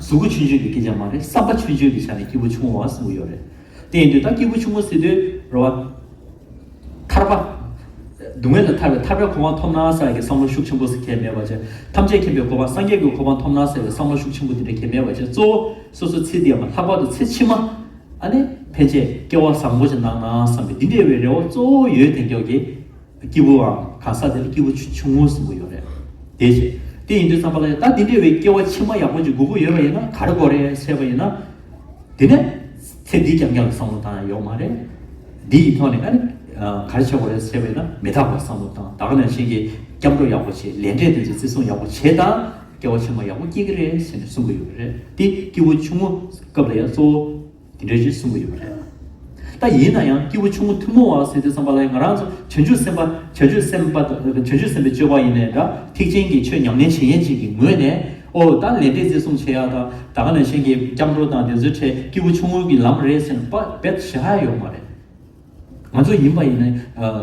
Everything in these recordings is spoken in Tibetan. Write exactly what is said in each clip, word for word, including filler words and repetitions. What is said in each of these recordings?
གཟུགས་པོ་ཆུང་ཆུང་གི་སྐད་ཆ་མ་རེད། བསམ་པ་ཆུང་ཆུང་གི་ཆ་ནས་སྐྱེས་བུ་ཆུང་ངུ་བ་གསུང་གི་ཡོད་རེད། དེ་ཡིན་དུས་ད་སྐྱེས་བུ་ཆུང་ངུ་ཟེར་དུས་རེད་བ། ཐར་པ། སྡུག་བསྔལ་ལས་ཐར་བའི་ཐར་པའི་གོ་འཕང་ཐོབ་ན་ཟེར་ཡ་གི་བསམ་བློ་ཤུགས་ཆེན་པོ་ཟེར་གང་ཡང་མེད་པ་བྱས། ཐམས་ཅད་མཁྱེན་པའི་གོ་འཕང་སངས་རྒྱས་ཀྱི་གོ་འཕང་ཐོབ་ན་ཟེར་བའི་བསམ་བློ་ཤུགས་ཆེན་པོ་དེ་འདྲ་གང་ཡང་མེད་པ་བྱས། གཙོ་བོ་སོ་སོ་ཚེ་འདི་ཡ་མ་ལྷག་པར་དུ་ཚེ་ཕྱི་མ། ཨ་ནི་ཕན་ཆད་སྐལ་བ་བཟང་པོ་ཞིག་གནང་ན་བསམ་པའི་འདི་འདྲ་བའི་རེ་བ་གཙོ་བོ་ཡོད་དེ་འདྲ་གི་སྐྱེས་བུའམ་གང་ཟག་དེ་ལ་སྐྱེས་བུ་ཆུང་ངུ་ཟེར་གྱི་ཡོད་རེད། དེ་བྱས། དེ་ཡིན་དུས་ཙམ་པ་ལ་ཡང་ད་འདི་འདྲ་བའི་སྐྱེ་བ་ཕྱི་མ་ཡག་པོ་ཅིག་དགོས་ཀྱི་ཡོད་པ་ཡིན་ན་ག་རེ་དགོས་རེད་ཟེར་བ་ཡིན་ན། དེ་ནས་ཚེ་འདི་རྐྱང་རྐྱང་ལ་བསམ་བློ་བཏང་ཡ་ཡོད་མ་རེད། འདི་ཡི་ཐོག་ནས་ཨ་ནི་ག་རེ་བྱེད་དགོས་རེད་ཟེར་བ་ཡིན་ན་མི་རྟག་པར་བསམ་བློ་བཏང་། ད་ག་ནང་བཞིན་གྱི་སྐྱབས་འགྲོ་ཡག་པོ་བྱེད། ལས་འབྲས་དེ་ཚོ་བརྩི་སྲུང་ཡག་པོ་བྱེད་དང་། སྐྱེ་བ་ཕྱི་མ་ཡག་པོ་སྐྱེ་གི་རེད་ཟེར་ནས་གསུང་གི་ཡོད་རེད། དེ་སྐྱེས་བུ་ཆུང་ངུ་སྐབས་ལ་ཡང་གཙོ་བོ། དེ་འདྲ་ཞིག་གསུང་གི་ཡོད་པ་རེད། ད་ཡིན་ན་ཡང་སྐྱེས་བུ་ཆུང་ངུ་ཐུན་མོང་བ་ཟེར་དུས་ཙམ་པ་ལ་ང་རང་ཚོ་བྱང་ཆུབ་སེམས་དཔའ་བྱང་ཆུབ་སེམས་དཔའ་དང་བྱང་ཆུབ་སེམས་དཔའི་སྤྱོད་པ་ཡིན་ནའི་འདྲ། ཐེག་ཆེན་གྱི་ཆོས་ཉམས་ལེན་བྱེད་མཁན་ཅིག་གི་ངོས་ནས་ཨོ་ད་ལས་འབྲས་བརྩི་སྲུང་བྱེད་ཡག་དང་ད་ག་ནང་བཞིན་གྱི་སྐྱབས་འགྲོ་དང་དེ་ཚོའི་གྲས་སྐྱེས་བུ་ཆུང་ངུ་གི་ལམ་རེད་ཟེར་ནས་དཔེ་བཞག་ཡ་ཡོད་མ་རེད། ང་ཚོ་ཡིན་པ་ཡིན་ན། ཨ།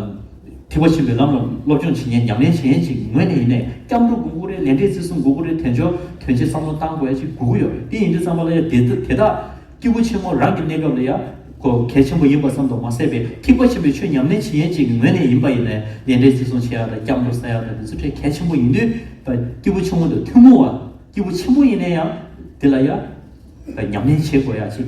ཐེག་པ་ཆེན་པོའི་ལམ་ལ་སློབ་སྦྱོང་བྱེད་མཁན་ཉམས་ལེན་བྱེད་མཁན་ཅིག་ངོས་ནས་ཡིན་ནའི་སྐྱབས་འགྲོ་དགོས་ཀྱི་རེད། ལས་འབྲས་བརྩི་སྲུང་དགོས་ཀྱི་རེད། དལ་འབྱོར་དོན་ཆེད་བསམ་བློ་བཏང་དགོས་ཡ་ཅིག་དགོས་ཀྱི་ཡོད་རེད། དེ་ཡིན་དུས་ཙམ་པ་ལ་ཡ་དེ་དེ་དག་སྐྱེས་བུ་ཆེན་མོ་རང་གི་གནས་སྐབས་ལ་ཡ་གོ་གལ་ཆེན་པོ་ཡིན་པ་ཙམ་དུ་མ་ཟད་པའི་ཐེག་པ་ཆེན་པོའི་ཆོས་ཉམས་ལེན་བྱེད་མཁན་ཅིག་གི་ངོས་ནས་ཡིན་པ་ཡིན་ནའི་ལས་འབྲས་བརྩི་སྲུང་བྱེད་ཡ་དང་སྐྱབས་འགྲོ་ཟེར་ཡ་དང་དེ་ཚོ་གྲས་གལ་ཆེན་པོ་ཡིན་དུས་ད་སྐྱེས་བུ་ཆུང་ངུ་དང་ཐུན་མོང་བ། སྐྱེས་བུ་ཆེན་པོ་ཡིན་ན་ཡང་དེ་ལ་ཡ། ཉམས་ལེན་བྱེད་དགོས་ཡ་ཅིག་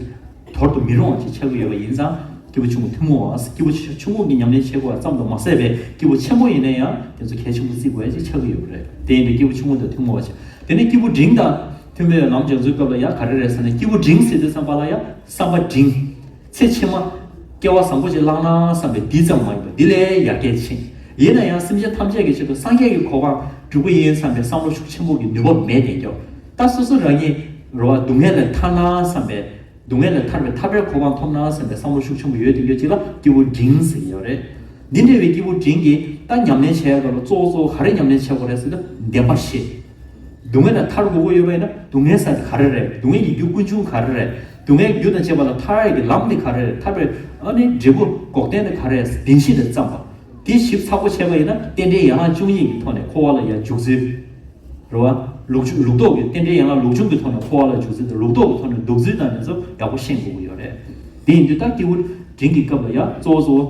དོར་དུ་མི་རུང་བ་ཅིག་ཆགས་ཀྱི་ཡོད་པ་ཡིན་ཙང་། སྐྱེས་བུ་ཆུང་ངུ་ཐུན་མོང་བ། སྐྱེས་བུ་ཆུང་ངུ་གི་ཉམས་ལེན་བྱེད་དགོས་པ་ཙམ་དུ་མ་ཟད་པའི་སྐྱེས་བུ་ཆེན་པོ་ཡིན་ན་ཡང་དེ་ཚོ་གལ་ཆེན་པོ་བརྩི་དགོས་ཡ་ཅིག་ཆགས་ཀྱི་ཡོད་པ་རེད། དེ་ཡིན་དུས་སྐྱེས་བུ་ཆུང་ངུ་དང་ཐུན་མོང་བ་ཅིག་དེ་ནས་སྐྱེས་བུ་འབྲིང་དང་ཐུན་མོང་བའི་ལམ་སྦྱོང་ཚུལ་སྐབས་ལ་ཡ་ག་རེ་རེད་ཟེར་ན། སྐྱེས་བུ་འབྲིང་ཟེར་དུས་ཙམ་པ་ལ་ཡ་བསམ་པ་འབྲིང་། ཚེ་ཕྱི་མ་སྐལ་བ་བཟང་པོ་ཅིག་བླངས་ན་བསམ་པའི་འདི་ཙམ་མ་ཡིན་པ་འདི་ལས་ཡར་རྒྱས་ཕྱིན། ཡིན་ན་ཡང་སེམས་ཅན་ཐམས་ཅད་ཀྱི་ཆེད་དུ་སངས་རྒྱས་ཀྱི་གོ་འཕང་སྒྲུབ་ཀྱི་ཡིན་བསམ་པའི་བསམ་བློ་ཤུགས་ཆེན་པོ་གི་ནུས་པ་མེད་དེ་འགྱོ། ད་སོ་སོ་རང་ཉིད་རེད་བ། སྡུག་བསྔལ་ལས་ཐར་ན་བསམ་པའི། སྡུག་བསྔལ་ལས་ཐར་བའི་ཐར་པའི་གོ་འཕང་ཐོབ་ན་བསམ་པའི་བསམ་བློ་ཤུགས་ཆེན་པོ་ཡོད་དེ་འགྱོ་ཅིག་ལ་སྐྱེས་བུ་འབྲིང་ཟེར་གྱི་ཡོད་རེད། འདི་འདྲ་བའི་སྐྱེས་བུ་འབྲིང་གིས་ད་ཉམས་ལེན་བྱེད་ཡ་སྐབས་ལ་གཙོ་བོ་གཙོ་བོ་ག་རེ་ཉམས་ལེན་བྱེད་དགོས་རེད་ཟེར་ན་བདེན་པ་བཞི། སྡུག་བསྔལ་ལས་ཐར་དགོས་ཀྱི་ཡོད་པ་ཡིན་ན་སྡུག་བསྔལ་ཟེར་དེ་ག་རེ་རེད། སྡུག་བསྔལ་གྱི་རྒྱུ་ཀུན་འབྱུང་ག་རེ་རེད། སྡུག་བསྔལ་གྱི་རྒྱུ་དང་བཅས་པ་ལས་ཐར་ཡ་གི་ལམ་དེ་ག་རེ་རེད། ཐར་པའི་ཨ་ནི་འབྲས་བུ་འགོག་བདེན་དེ་ག་རེ་རེད། བདེན་བཞི་དེ་བརྩམས་པ། དེ་བཞི་ཚགས་པོ་བྱས་པ་ཡིན་ན་རྟེན་འབྲེལ་ཡན་ལག་བཅུ་གཉིས་ཀྱི་ཐོག་ནས་འཁོར་བ་ལ་ཡར་འཇུག་ཚུལ། རེད་བ། ལུགས་ཆུ་ལུགས་ལྡོག་གི་རྟེན་འབྲེལ་ཡན་ལག་ལུགས་འབྱུང་གི་ཐོག་ནས་འཁོར་བ་ལ་འཇུག་ཚུལ་དང་ལུགས་ལྡོག་གི་ཐོག་ནས་འདུག་ཚུལ་དང་དེ་ཚོ་ཡག་པོ་ཤེས་དགོས་ཀྱི་ཡོད་རེད། དེ་ཡིན་དུས་ད་སྐྱེས་བུ་འབྲིང་གི་སྐབས་ལ་ཡང་གཙོ་བོ་གཙོ་བོ།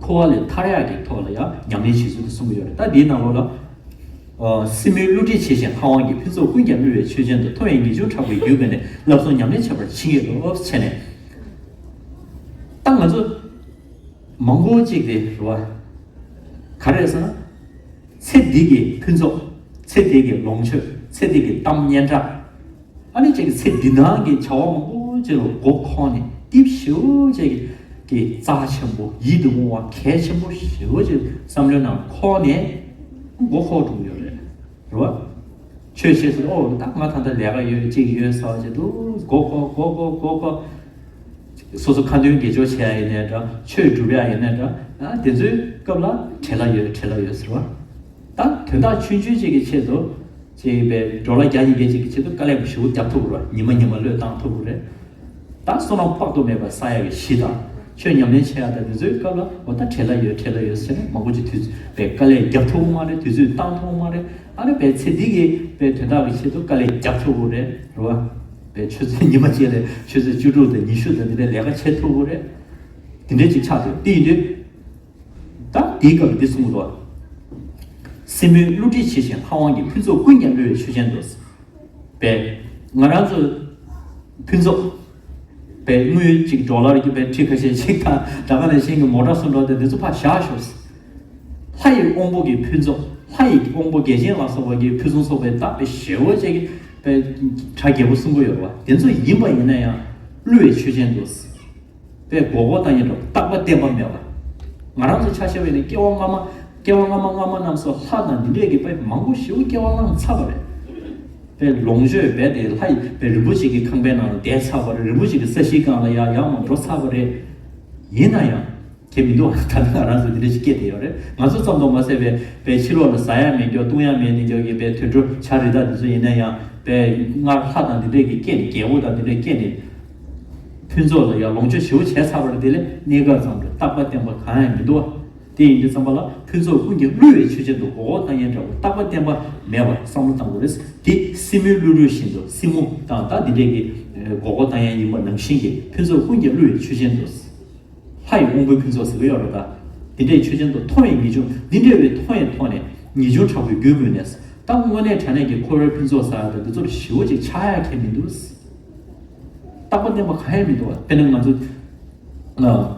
འཁོར་བ་ལས་ཐར་ཡག་གི་ཐོག་ལ་ཡང་ཉམས་ལེན་བྱེད་ཚུལ་དེ་གསུང་གི་ཡོད་རེད། ད་འདིའི་ནང་ལོགས་ལ། ཨ། སྲིན་མོའི་བསླུ་བྲིད་ཇི་བཞིན་ལྷ་དབང་གིས། ཕུན་ཚོགས་ཀུན་ཀྱང་བསླུ་བའི་ཆོས་ཅན་དུ། མཐོ་བའི་ངེས་འབྱུང་དྲག་པོས་བརྒྱུད་དགོས་ནས། བསླབ་གསུམ་ཉམས་ལེན་བྱེད་པར་བྱིན་གྱིས་རློབས་བྱས་ནས། ད་ང་ཚོ་མང་པོ་ཅིག་དེ་རེད་བ། ག་རེ་རེད་ཟེར་ན། ཚེ་འདི་གི་ཕུན་ཚོགས། ཚེ་འདི་གི་ལོངས་སྤྱོད། ཚེ་འདི་གི་གཏམ་སྙན་གྲགས། ཨ་ནི་ཅིག་ཚེ་འདི་ནང་གི་བྱ་བ་མང་པོ་ཅིག་ལ་མགོ་འཁོར་ནས་ཏིབ་ཞེ་པོ་ཅིག་གི་རྩ་ཆེན་པོ་ཡིད་དུ་འོང་བ་གལ་ཆེན་པོ་ཞེ་པོ་ཅིག་བསམ་བློའི་ནང་འཁོར་ནས་མགོ་འཁོར་འགྲོ་གི་ཡོད་རེད། རེད་བ། ཆོས་བྱེད་ཟེར། ཨོ་ད་ང་ད་ལྟ་ལས་ཀ་ཡོད་ཅིག་ཡོད་ཟེར་བ་ཅིག་འདུག་མགོ་འཁོར་མགོ་འཁོར་མགོ་འཁོར། སོ་སོ་ཁ་འདོན་དགེ་སྦྱོར་བྱེད་ཡ་ཡིན་ནའི་འདྲ། ཆོས་སྒྲུབ་ཡ་ཡིན་ནའི་འདྲ། ཨ་དེ་ཚོའི་སྐབས་ལ་བྲེལ་བ་ཡོད་བྲེལ་བ་ཡོད་ཟེར་བ། ད་དོན་དག་ཆུང་ཆུང་ཅིག་གི་ཆེད་དུ། ཅིག་པའི་ཌོ་ལར་བརྒྱ་ཉིས་བརྒྱ་ཅིག་གི་ཆེད་དུ་དཀའ་ལས་ཞེ་པོ་རྒྱབ་ཐུབ་ཀྱི་རེད། ཉི་མ་ཉི་མ་བློས་བཏང་ཐུབ་ཀྱི་རེད། ད་བསོད་ནམས་དཔག་ཏུ་མེད་པ་བསགས་ཡ་གི་གཞི་དང་། ཆོས་ཉམས་ལེན་བྱེད་ཡ་དང་དེ་ཚོའི་སྐབས་ལ་འོ་ད་བྲེལ་བ་ཡོད་བྲེལ་བ་ཡོད་ཟེར་ནས་མང་པོ་ཅིག་དུས་ཚོད་པའི་དཀའ་ལས་རྒྱབ་ཐུབ་ཀྱི་མ་རེད། དུས་ཚོད་བཏང་ཐུབ་ཀྱི་མ་རེད། ཨ་ནི་པའི་ཚེ་འདི་གི་པའི་དོན་དག་གི་ཆེད་དུ་དཀའ་ལས་རྒྱག་ཐུབ་དགོས་རེད། རེད་བ། པའི་ཆུ་ཚོད་ཉི་མ་གཅིག་ལ་ཆུ་ཚོད་བཅུ་དྲུག་དང་ཉི་ཤུ་དང་འདི་འདྲའི་ལས་ཀ་བྱེད་ཐུབ་དགོས་རེད། དེ་འདྲའི་ཅིག་ཆགས་འདུག་དེ་ཡིན་དུས། ད་དེའི་སྐབས་འདི་གསུངས་འདུག་སྲིན་མོའི་བསླུ་བྲིད་ཇི་བཞིན་ལྷ་དབང་གིས། ཕུན་ཚོགས་ཀུན་ཀྱང་བསླུ་བའི་ཆོས་ཅན་དུ། པས། ང་རང་ཚོ་ཕུན་ཚོགས། པས་དངུལ་གཅིག་ཌོ་ལར་གྱི་པས་ཁྲི་ཁ་ཤས་ཤིག་དང་ད་ག་ནང་བཞིན་གྱི་མོ་ཊ་སུ་འགྲོ་དེ་འདི་ཚོ་ཕར་བཞག་ཤོག་ལྷ་ཡི་དབང་པོ་གི་ཕུན་ཚོགས། ལྷ་ཡི་དབང་པོ་རྒྱལ་ཆེན་ལ་སོགས་པ་གི་ཕུན་སུམ་ཚོགས་པའི་བདག་པའི་ཞེ་བོ་ཅིག་གི་པས་གྲ་རྒྱས་པོ་གསུང་གི་ཡོད་རེད་བ། དེ་ཚོ་ཡིན་པ་ཡིན་ན་ཡང་བསླུ་བའི་ཆོས་ཅན་དུ། པས་མགོ་སྐོར་བཏང་ཡིན་འགྲོ་རྟག་པ་བརྟན་པ་མེད་པ། ང་རང་ཚོ་ཆ་བཞག་པ་ཡིན་ན་སྐྱེ་བ་སྔ་མ། སྐྱེ་བ་སྔ་མ་སྔ་མ་རྣམས་སུ་ལྷ་དང་འདི་འདྲས་ཀྱི་པས་མང་པོ་ཞེ་པོ་སྐྱེ་བ་བླངས་ཚར་བ་རེད། པས་ལོངས་སྤྱོད་པས་དེ་ལྷ་ཡི་པས་རིན་པོ་ཆེ་གི་ཁང་པའི་ནང་ལ་བསྡད་ཚར་བ་རེད། རིན་པོ་ཆེ་གི་ས་གཞིའི་སྒང་ལ་ཡར་ཡར་མར་འགྲོ་ཚར་བ་རེད། ཡིན་ན་ཡང་། དེ་མི་འདུག་ད་ལྟ་ང་རང་ཚོ་འདི་འདྲ་ཞིག་སྐྱེས་བསྡད་ཡོད་རེད། ང་ཚོ་ཙམ་དུ་མ་ཟད་པའི་པའི་ཕྱི་ལོགས་ལ་ཟ་ཡ་མེད་མཁན་བཏུང་ཡ་མེད་མཁན་གྱི་པའི་དུད་འགྲོ་བྱ་རི་དྭགས་འདི་ཚོ་ཡིན་ན་ཡང་པའི་སྔར་ལྷ་དང་འདི་འདྲས་ཀྱི་སྐྱེས་ནས་རྒྱལ་པོ་དང་འདི་འདྲས་སྐྱེས་ནས་ཕུན་ཚོགས་ལ་ཡང་ལོངས་སྤྱོད་ཞེ་པོ་བྱས་ཚར་བ་རེད། དེ་ལས་གནས་སྐབས་ཙམ་དུ་རྟག་པ་བརྟན་པ་གང་ཡང་མི་འདུག་དེ་ཡིན་དུས་ཙམ་པ་ལ་ཕུན་ཚོགས་ཀུན་གྱིས་བསླུས་པའི་ཆོས་ཅན་དུ་མགོ་སྐོར་བཏང་ཡས་འདྲ་བོ། རྟག་པ་བརྟན་པ་མེད་པར་བསམ་བློ་བཏང་དགོས་རེད། དེ་སྲིན་མོའི་བསླུ་བྲིད་བཞིན་དུ་སྲིན་མོ་དང་ད་འདི་འདྲས་ཀྱི་མགོ་སྐོར་བཏང་ཡས་ཡིན་པ་ནང་བཞིན་གྱི་ཕུན་ཚོགས་ཀུན་གྱིས་བསླུས་པའི་ཆོས་ཅན་དུ། ལྷ་ཡི་དབང་པོའི་ཕུན་ཚོགས་ཟེར་གྱི་ཡོད་རེད་ད། འདི་འདྲའི་ཆོས་ཅན་དུ་མཐོང་བའི་ངེས་འབྱུང་འདི་འདྲ་བའི་མཐོང་བའི་ཐོག་ནས་ངེས་འབྱུང་དྲག་པོའི་རྒྱུད་བསྐུལ་ནས། ད་དངོས་གནས་དྲང་གནས་ཀྱི་འཁོར་བའི་ཕུན་ཚོགས་ཟེར་ཡ་ད་འདི་ཚོར་ཞེ་པོ་ཅིག་ཆགས་ཡ་གང་ཡང་མི་འདུག། རྟག་པ་བརྟན་པ་གང་ཡང་མི་འདུག་བ། དཔེར་ན་ང་ཚོ་ཨ་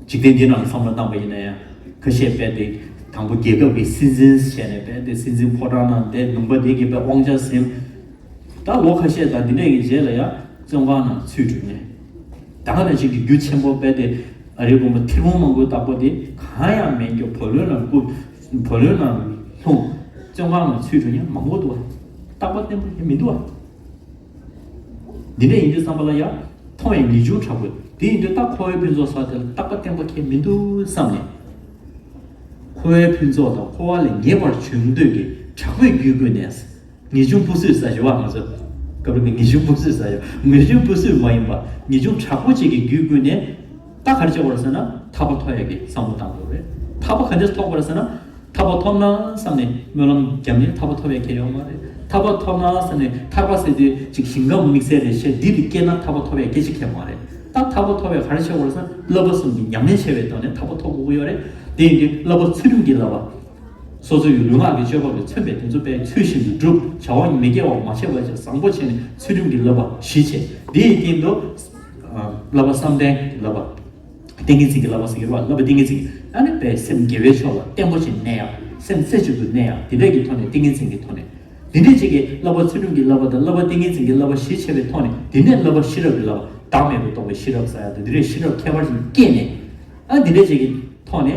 འཇིག་རྟེན་འདི་ནང་ལ་བསམ་བློ་བཏང་པ་ཡིན་ན་ཡང་། ཁ་ཤས་དཔེ་དེ་དང་པོ་རྒྱལ་ཁབ་ཀྱི་སྲིད་འཛིན་བྱས་ནས་དཔེ་དེ་སྲིད་འཛིན་ཕོ་བྲང་ནང་བསྡད། ལུང་པ་དེ་གི་དཔེ་དབང་ཆ་ཟིན། ད་ལོ་ཁ་ཤས་དང་འདི་འདྲས་ཀྱི་རྗེས་ལ་ཡང་བཙོན་ཁང་ནང་ཚུད་འགྲོ་མཁན། ད་ག་ནང་བཞིན་གྱི་རྒྱུ་ཆེན་པོ་དཔེ་དེ་ཨ་རིའི་དགོན་པ་ཐེར་འབུམ་མང་པོའི་བདག་པོ་དེ་གང་ཡང་མེད་རྒྱུ་བུ་ལོན་ལ་བཀུག་བུ་ལོན་ལ་ལྷུང་། བཙོན་ཁང་ལ་ཚུད་འགྲོ་མཁན་མང་པོ་འདུག་བ། རྟག་པ་བརྟན་པོ་དེ་མི་འདུག་བ། འདི་འདྲ་ཡིན་དུས་ཙམ་པ་ལ་ཡང་མཐོང་བའི་ངེས་འབྱུང་དྲག་པོ་དེ་ཡིན་དུས། ད་འཁོར་བའི་ཕུན་ཚོགས་ཟེར་དེ་ལ་རྟག་པ་བརྟན་པོ་གང་ཡང་མི་འདུག་བསམ་ནས། འཁོར་བའི་ཕུན་ཚོགས་དང་འཁོར་བ་ལས་ངེས་པར་འབྱུང་འདོད་ཀྱི་དྲག་པོའི་རྒྱུད་བསྐུལ་ནས། ངེས་འབྱུང་སྤུ་སུས་ཟེར་ཞུ་བ། ང་ཚོ་སྐབས་རེ་ངེས་འབྱུང་སྤུ་སུས་ཟེར་ཞུ། ངེས་འབྱུང་སྤུ་སུས་མ་ཡིན་པ་ངེས་འབྱུང་དྲག་པོ་ཅིག་གི་རྒྱུད་བསྐུལ་ནས། ད་ག་རེ་བྱེད་དགོས་རེད་ཟེར་ན། ཐར་པ་ཐོབ་ཡག་གི་བསམ་བློ་བཏང་དགོས་རེད། ཐར་པ་ག་འདྲས་ཐོབ་དགོས་རེད་ཟེར་ན། ཐར་པ་ཐོབ་ན་བསམ་ནས་སྨོན་ལམ་བརྒྱབ་ནས་ཐར་པ་ཐོབ་ཡག་གང་ཡང་ཡོད་མ་རེད། ཐར་པ་ཐོབ་ན་བསམ་ནས་ཐར་པ་ཟེར་དུས་ཅིག་ཞིང་ཁམས་དམིགས་བསལ་རེད་ཤག་འདི་དེ་སྐྱེས་ན་ཐར་པ་ཐོབ་ཡག་སྐད་ཆ་གང་ཡང་མ་རེད། ད་ཐར་པ་ཐོབ་ཡག་ག་རེ་བྱེད་དགོས་རེད་ཟེར་ན། བསླབ་པ་གསུམ་གྱི་ཉམས་ལེན་བྱས་པའི་ཐོག་ནས་ཐར་པ་ཐོབ་དགོས་ཀྱི་ཡོད་རེད། དེ་ཡིན་དུས་བསླབ་པ་ཚུལ་ཁྲིམས་ཀྱི་བསླབ་པ། སོ་སོའི་ལུས་ངག་གི་སྤྱོད་པ་ལ་མཚོན་པའི་དེ་ཚོ་དཔེ་ཚུལ་བཞིན་དུ་བསྒྲུབ། བྱ་བ་མི་དགེ་བ་མ་བྱས་པ་བྱས། བཟང་པོ་བྱས་ནས་ཚུལ་ཁྲིམས་ཀྱི་བསླབ་པ་བཞི་བྱས། དེའི་སྟེང་དུ་ཨ་བསླབ་པ་བསམ་གཏན་གྱི་བསླབ་པ། ཏིང་ངེ་འཛིན་གྱི་བསླབ་པ་ཟེར་གྱི་རེད་བ། བསླབ་པ་ཏིང་ངེ་འཛིན། ཨ་ནི་དཔེ་སེམས་དགེ་བའི་ཕྱོགས་ལ་བརྟན་པོ་ཞིག་གནས་ཡག་སེམས་རྩེ་གཅིག་ཏུ་གནས་ཡག་དེ་འདྲས་ཀྱི་ཐོག་ནས། ཏིང་ངེ་འཛིན་གྱི་ཐོག་ནས། དེ་འདྲས་ཅིག་གི་བསླབ་པ་ཚུལ་ཁྲིམས་ཀྱི་བསླབ་པ་དང་བསླབ་པ་ཏིང་ངེ་འཛིན་གྱི་བསླབ་པ་བཞི་བྱས་པའི་ཐོག་ནས། དེ་ནས་བསླབ་པ་ཤེས་རབ་ཀྱི་བསླབ་པ། བདག་མེད་པར་རྟོགས་པའི་ཤེས་རབ་ཟེར་ཡག་དང་། དེ་འདྲས་ཤེས་རབ་ཁྱད་པར་ཅན་སྐྱེས་ནས། ཨ་དེ་འདྲས་ཅིག་གི་ཐོག་ནས་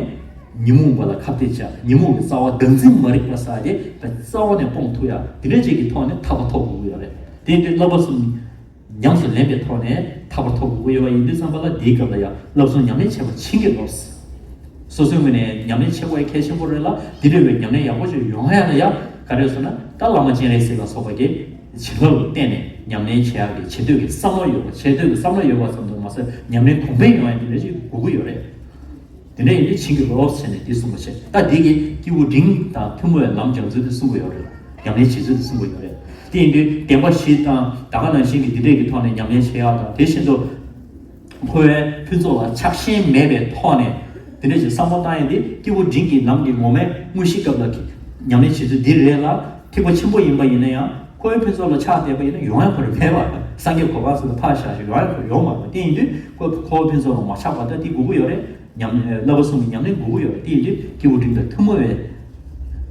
ཉོན་མོངས་པ་ལ་ཁ་གཏད་བཅག་ཉོན་མོངས་ཀྱི་རྩ་བ་བདག་འཛིན་མ་རིག་པ་ཟེར་ཡག་དེ་རྩ་བ་ནས་སྤོང་ཐུབ་ཡག་དེ་འདྲས་ཅིག་གི་ཐོག་ནས་ཐར་པ་ཐོབ་དགོས་ཀྱི་ཡོད་རེད། དེ་ཡིན་དུས་བསླབ་པ་གསུམ་ཉམས་སུ་ལེན་པའི་ཐོག་ནས་ཐར་པ་ཐོབ་དགོས་ཀྱི་ཡོད་པ་ཡིན་དུས་ཙམ་པ་ལ། དེའི་སྐབས་ལ་ཡང་བསླབ་གསུམ་ཉམས་ལེན་བྱེད་པ་བྱིན་གྱིས་རློབས། སོ་སོའི་ངོས་ནས་ཉམས་ལེན་བྱེད་དགོས་ཡག་གལ་ཆེན་པོ་རེད་ལ། དེ་འདྲ་བའི་ཉམས་ལེན་ཡག་པོ་ཞིག་ཡོང་ཡག་ལ་ཡང་ག་རེ་ཟེར་ན། ད་བླ་མ་སྤྱན་རས་གཟིགས་ལ་སོགས་པ་གིས་བྱིན་རླབས་ལ་བརྟེན་ནས་ཉམས་ལེན་བྱེད་ཡག་གི་བྱེད་འདོད་ཀྱི་བསམ་བློ་ཡོད་པ། བྱེད་འདོད་ཀྱི་བསམ་བློ་ཡོད་པ་ཙམ་དུ་མ་ཟད། ཉམས་ལེན་གོང་འཕེལ་ཡོང་ཡག་དེ་འདྲ་ཞིག་དགོས་ཀྱི་ཡོད་རེད། དེ་འདྲ་ཡིན་དུས་བྱིན་གྱིས་རློབས་བྱས་ནས་འདི་གསུངས་པ་བྱས། ད་འདི་གི་སྐྱེས་བུ་འབྲིང་དང་ཐུན་མོང་བའི་ལམ་སྦྱང་ཚུལ་དེ་གསུངས་པ་ཡོད་རེད། ཉམས་ལེན་བྱེད་ཚུལ་དེ་གསུངས་པ་ཡོད་རེད། དེ་ཡིན་དུས་བདེན་པ་བཞི་དང་ད་ག་ནང་བཞིན་གྱི་འདི་འདྲས་ཀྱི་ཐོག་ནས་ཉམས་ལེན་བྱེད་ཡག་དང་། དེ་བཞིན་དུ་འཁོར་བའི་ཕུན་ཚོགས་ལ་ཆགས་ཞེན་མེད་པའི་ཐོག་ནས་དེ་འདྲས་ཀྱི་བསམ་བློ་བཏང་ཡག་འདི་སྐྱེས་བུ་འབྲིང་གི་ལམ་གྱི་ངོ་མའི་དངོས་གཞིའི་སྐབས་ལ་ཉམས་ལེན་བྱེད་ཚུལ་འདི་རེད་ལ། ཐེག་པ་ཆེན་པོ་ཡིན་པ་ཡིན་ན་ཡང་འཁོར་བའི་ཕུན་ཚོགས་ལ་ཆགས་བསྡད་པ་ཡིན་ན་ཡོང་ཡག་ཁོ་རང་མེད་པ། སངས་རྒྱས་གོ་འཕང་ཟེར་ན་ཕར་བཞག་ཞིག་ཡོང་ཡག་ཁོ་རང་ཡོང་མ་རེད། དེ་ཡིན་དུས་འཁོར་འཁོར་བའི་ཕུན་ཚོགས་ལ་མ་ཆགས་པ་ད་འདི་དགོས་ཀྱི་ཡོད་རེད། ཉམས་བསླབ་པ་གསུམ་གྱི་ཉམས་ལེན་དགོས་ཀྱི་ཡོད་རེད། དེ་ཡིན་དུས་སྐྱེས་བུ་འབྲིང་དང་ཐུན་མོང་བའི་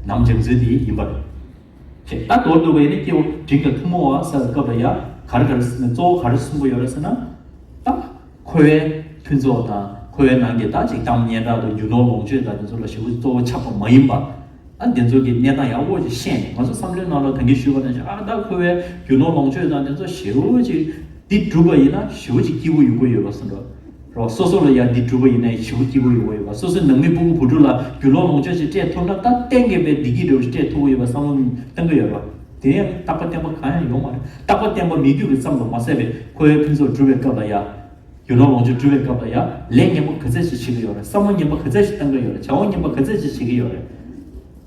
ལམ་སྦྱང་ཚུལ་འདི་ཡིན་པ་རེད། ཞེས་ད་མདོར་བསྡུས་པ་ཡིན་ན་སྐྱེས་བུ་འབྲིང་དང་ཐུན་མོང་བ་ཟེར་བའི་སྐབས་ལ་ཡང་ག་རེ་ག་རེ་ཟེར་ན། གཙོ་བོ་ག་རེ་གསུངས་པ་ཡོད་རེད་ཟེར་ན། ད་འཁོར་བའི་ཕུན་ཚོགས་དང་། འཁོར་བའི་ནང་གི་ད་ཅིག་གཏམ་སྙན་གྲགས་དང་རྒྱུ་ནོར་ལོངས་སྤྱོད་དང་དེ་ཚོ་ལ་ཞེ་པོ་གཙོ་བོ་ཆགས་པ་མ་ཡིན་པ། ཨ་དེ་ཚོ་གི་གནས་སྟངས་ཡག་པོ་ཞིག་ཤེས་ནས། ང་ཚོ་བསམ་བློའི་ནང་ལ་ད་གིན་ཞུས་པ་ནང་བཞིན། ཨ་ད་འཁོར་བའི་རྒྱུ་ནོར་ལོངས་སྤྱོད་དང་དེ་ཚོ་ཞེ་པོ་ཅིག་འདི་སྒྲུབ་པ་ཡིན་ན་ཞེ་པོ་ཅིག་སྐྱིད་པོ་ཡོང་གི་ཡོད་པ་བཟོ་འདྲ་རོ། སོ་སོ་ལ་ཡང་འདི་སྒྲུབ་པ་ཡིན་ན་ཞེ་པོ་སྐྱིད་པོ་ཡོང་གི་ཡོད་པ། སོ་སོའི་ནང་མི་སྤུ་གུ་བུ་ཕྲུག་ལ་རྒྱུ་ནོར་ལོངས་སྤྱོད་ཅིག་སྤྲད་ཐུབ་ན། ད་གཏན་འཁེལ་བའི་བདེ་སྐྱིད་འདྲ་བོ་ཞིག་སྤྲད་ཐུབ་ཀྱི་ཡོད་པ་བསམ་བློ་གཏོང་གི་ཡོད་པ། དེ་ཡང་རྟག་པ་བརྟན་པ་གང་ཡང་ཡོང་མ་རེད། རྟག་པ་བརྟན་པ་མི་འདུག་གི་ཙམ་དུ་མ་ཟད་པའི་འཁོར་བའི་ཕུན་ཚོགས་སྒྲུབ་པའི་སྐབས་ལ་ཡང་། རྒྱུ་ནོར་ལོངས་སྤྱོད་སྒྲུབ་པའི་སྐབས་ལ་ཡང་ལས་ངན་པ་ག་ཚད་ཅིག་བྱེད་ཀྱི་ཡོད་རེད། བསམ་བློ་ངན་པ་ག་ཚད་ཅིག་བཏང་གི་ཡོད་རེད། བྱ་བ་ངན་པ་ག་ཚད་ཅིག་བྱེད་ཀྱི་ཡོད་རེད།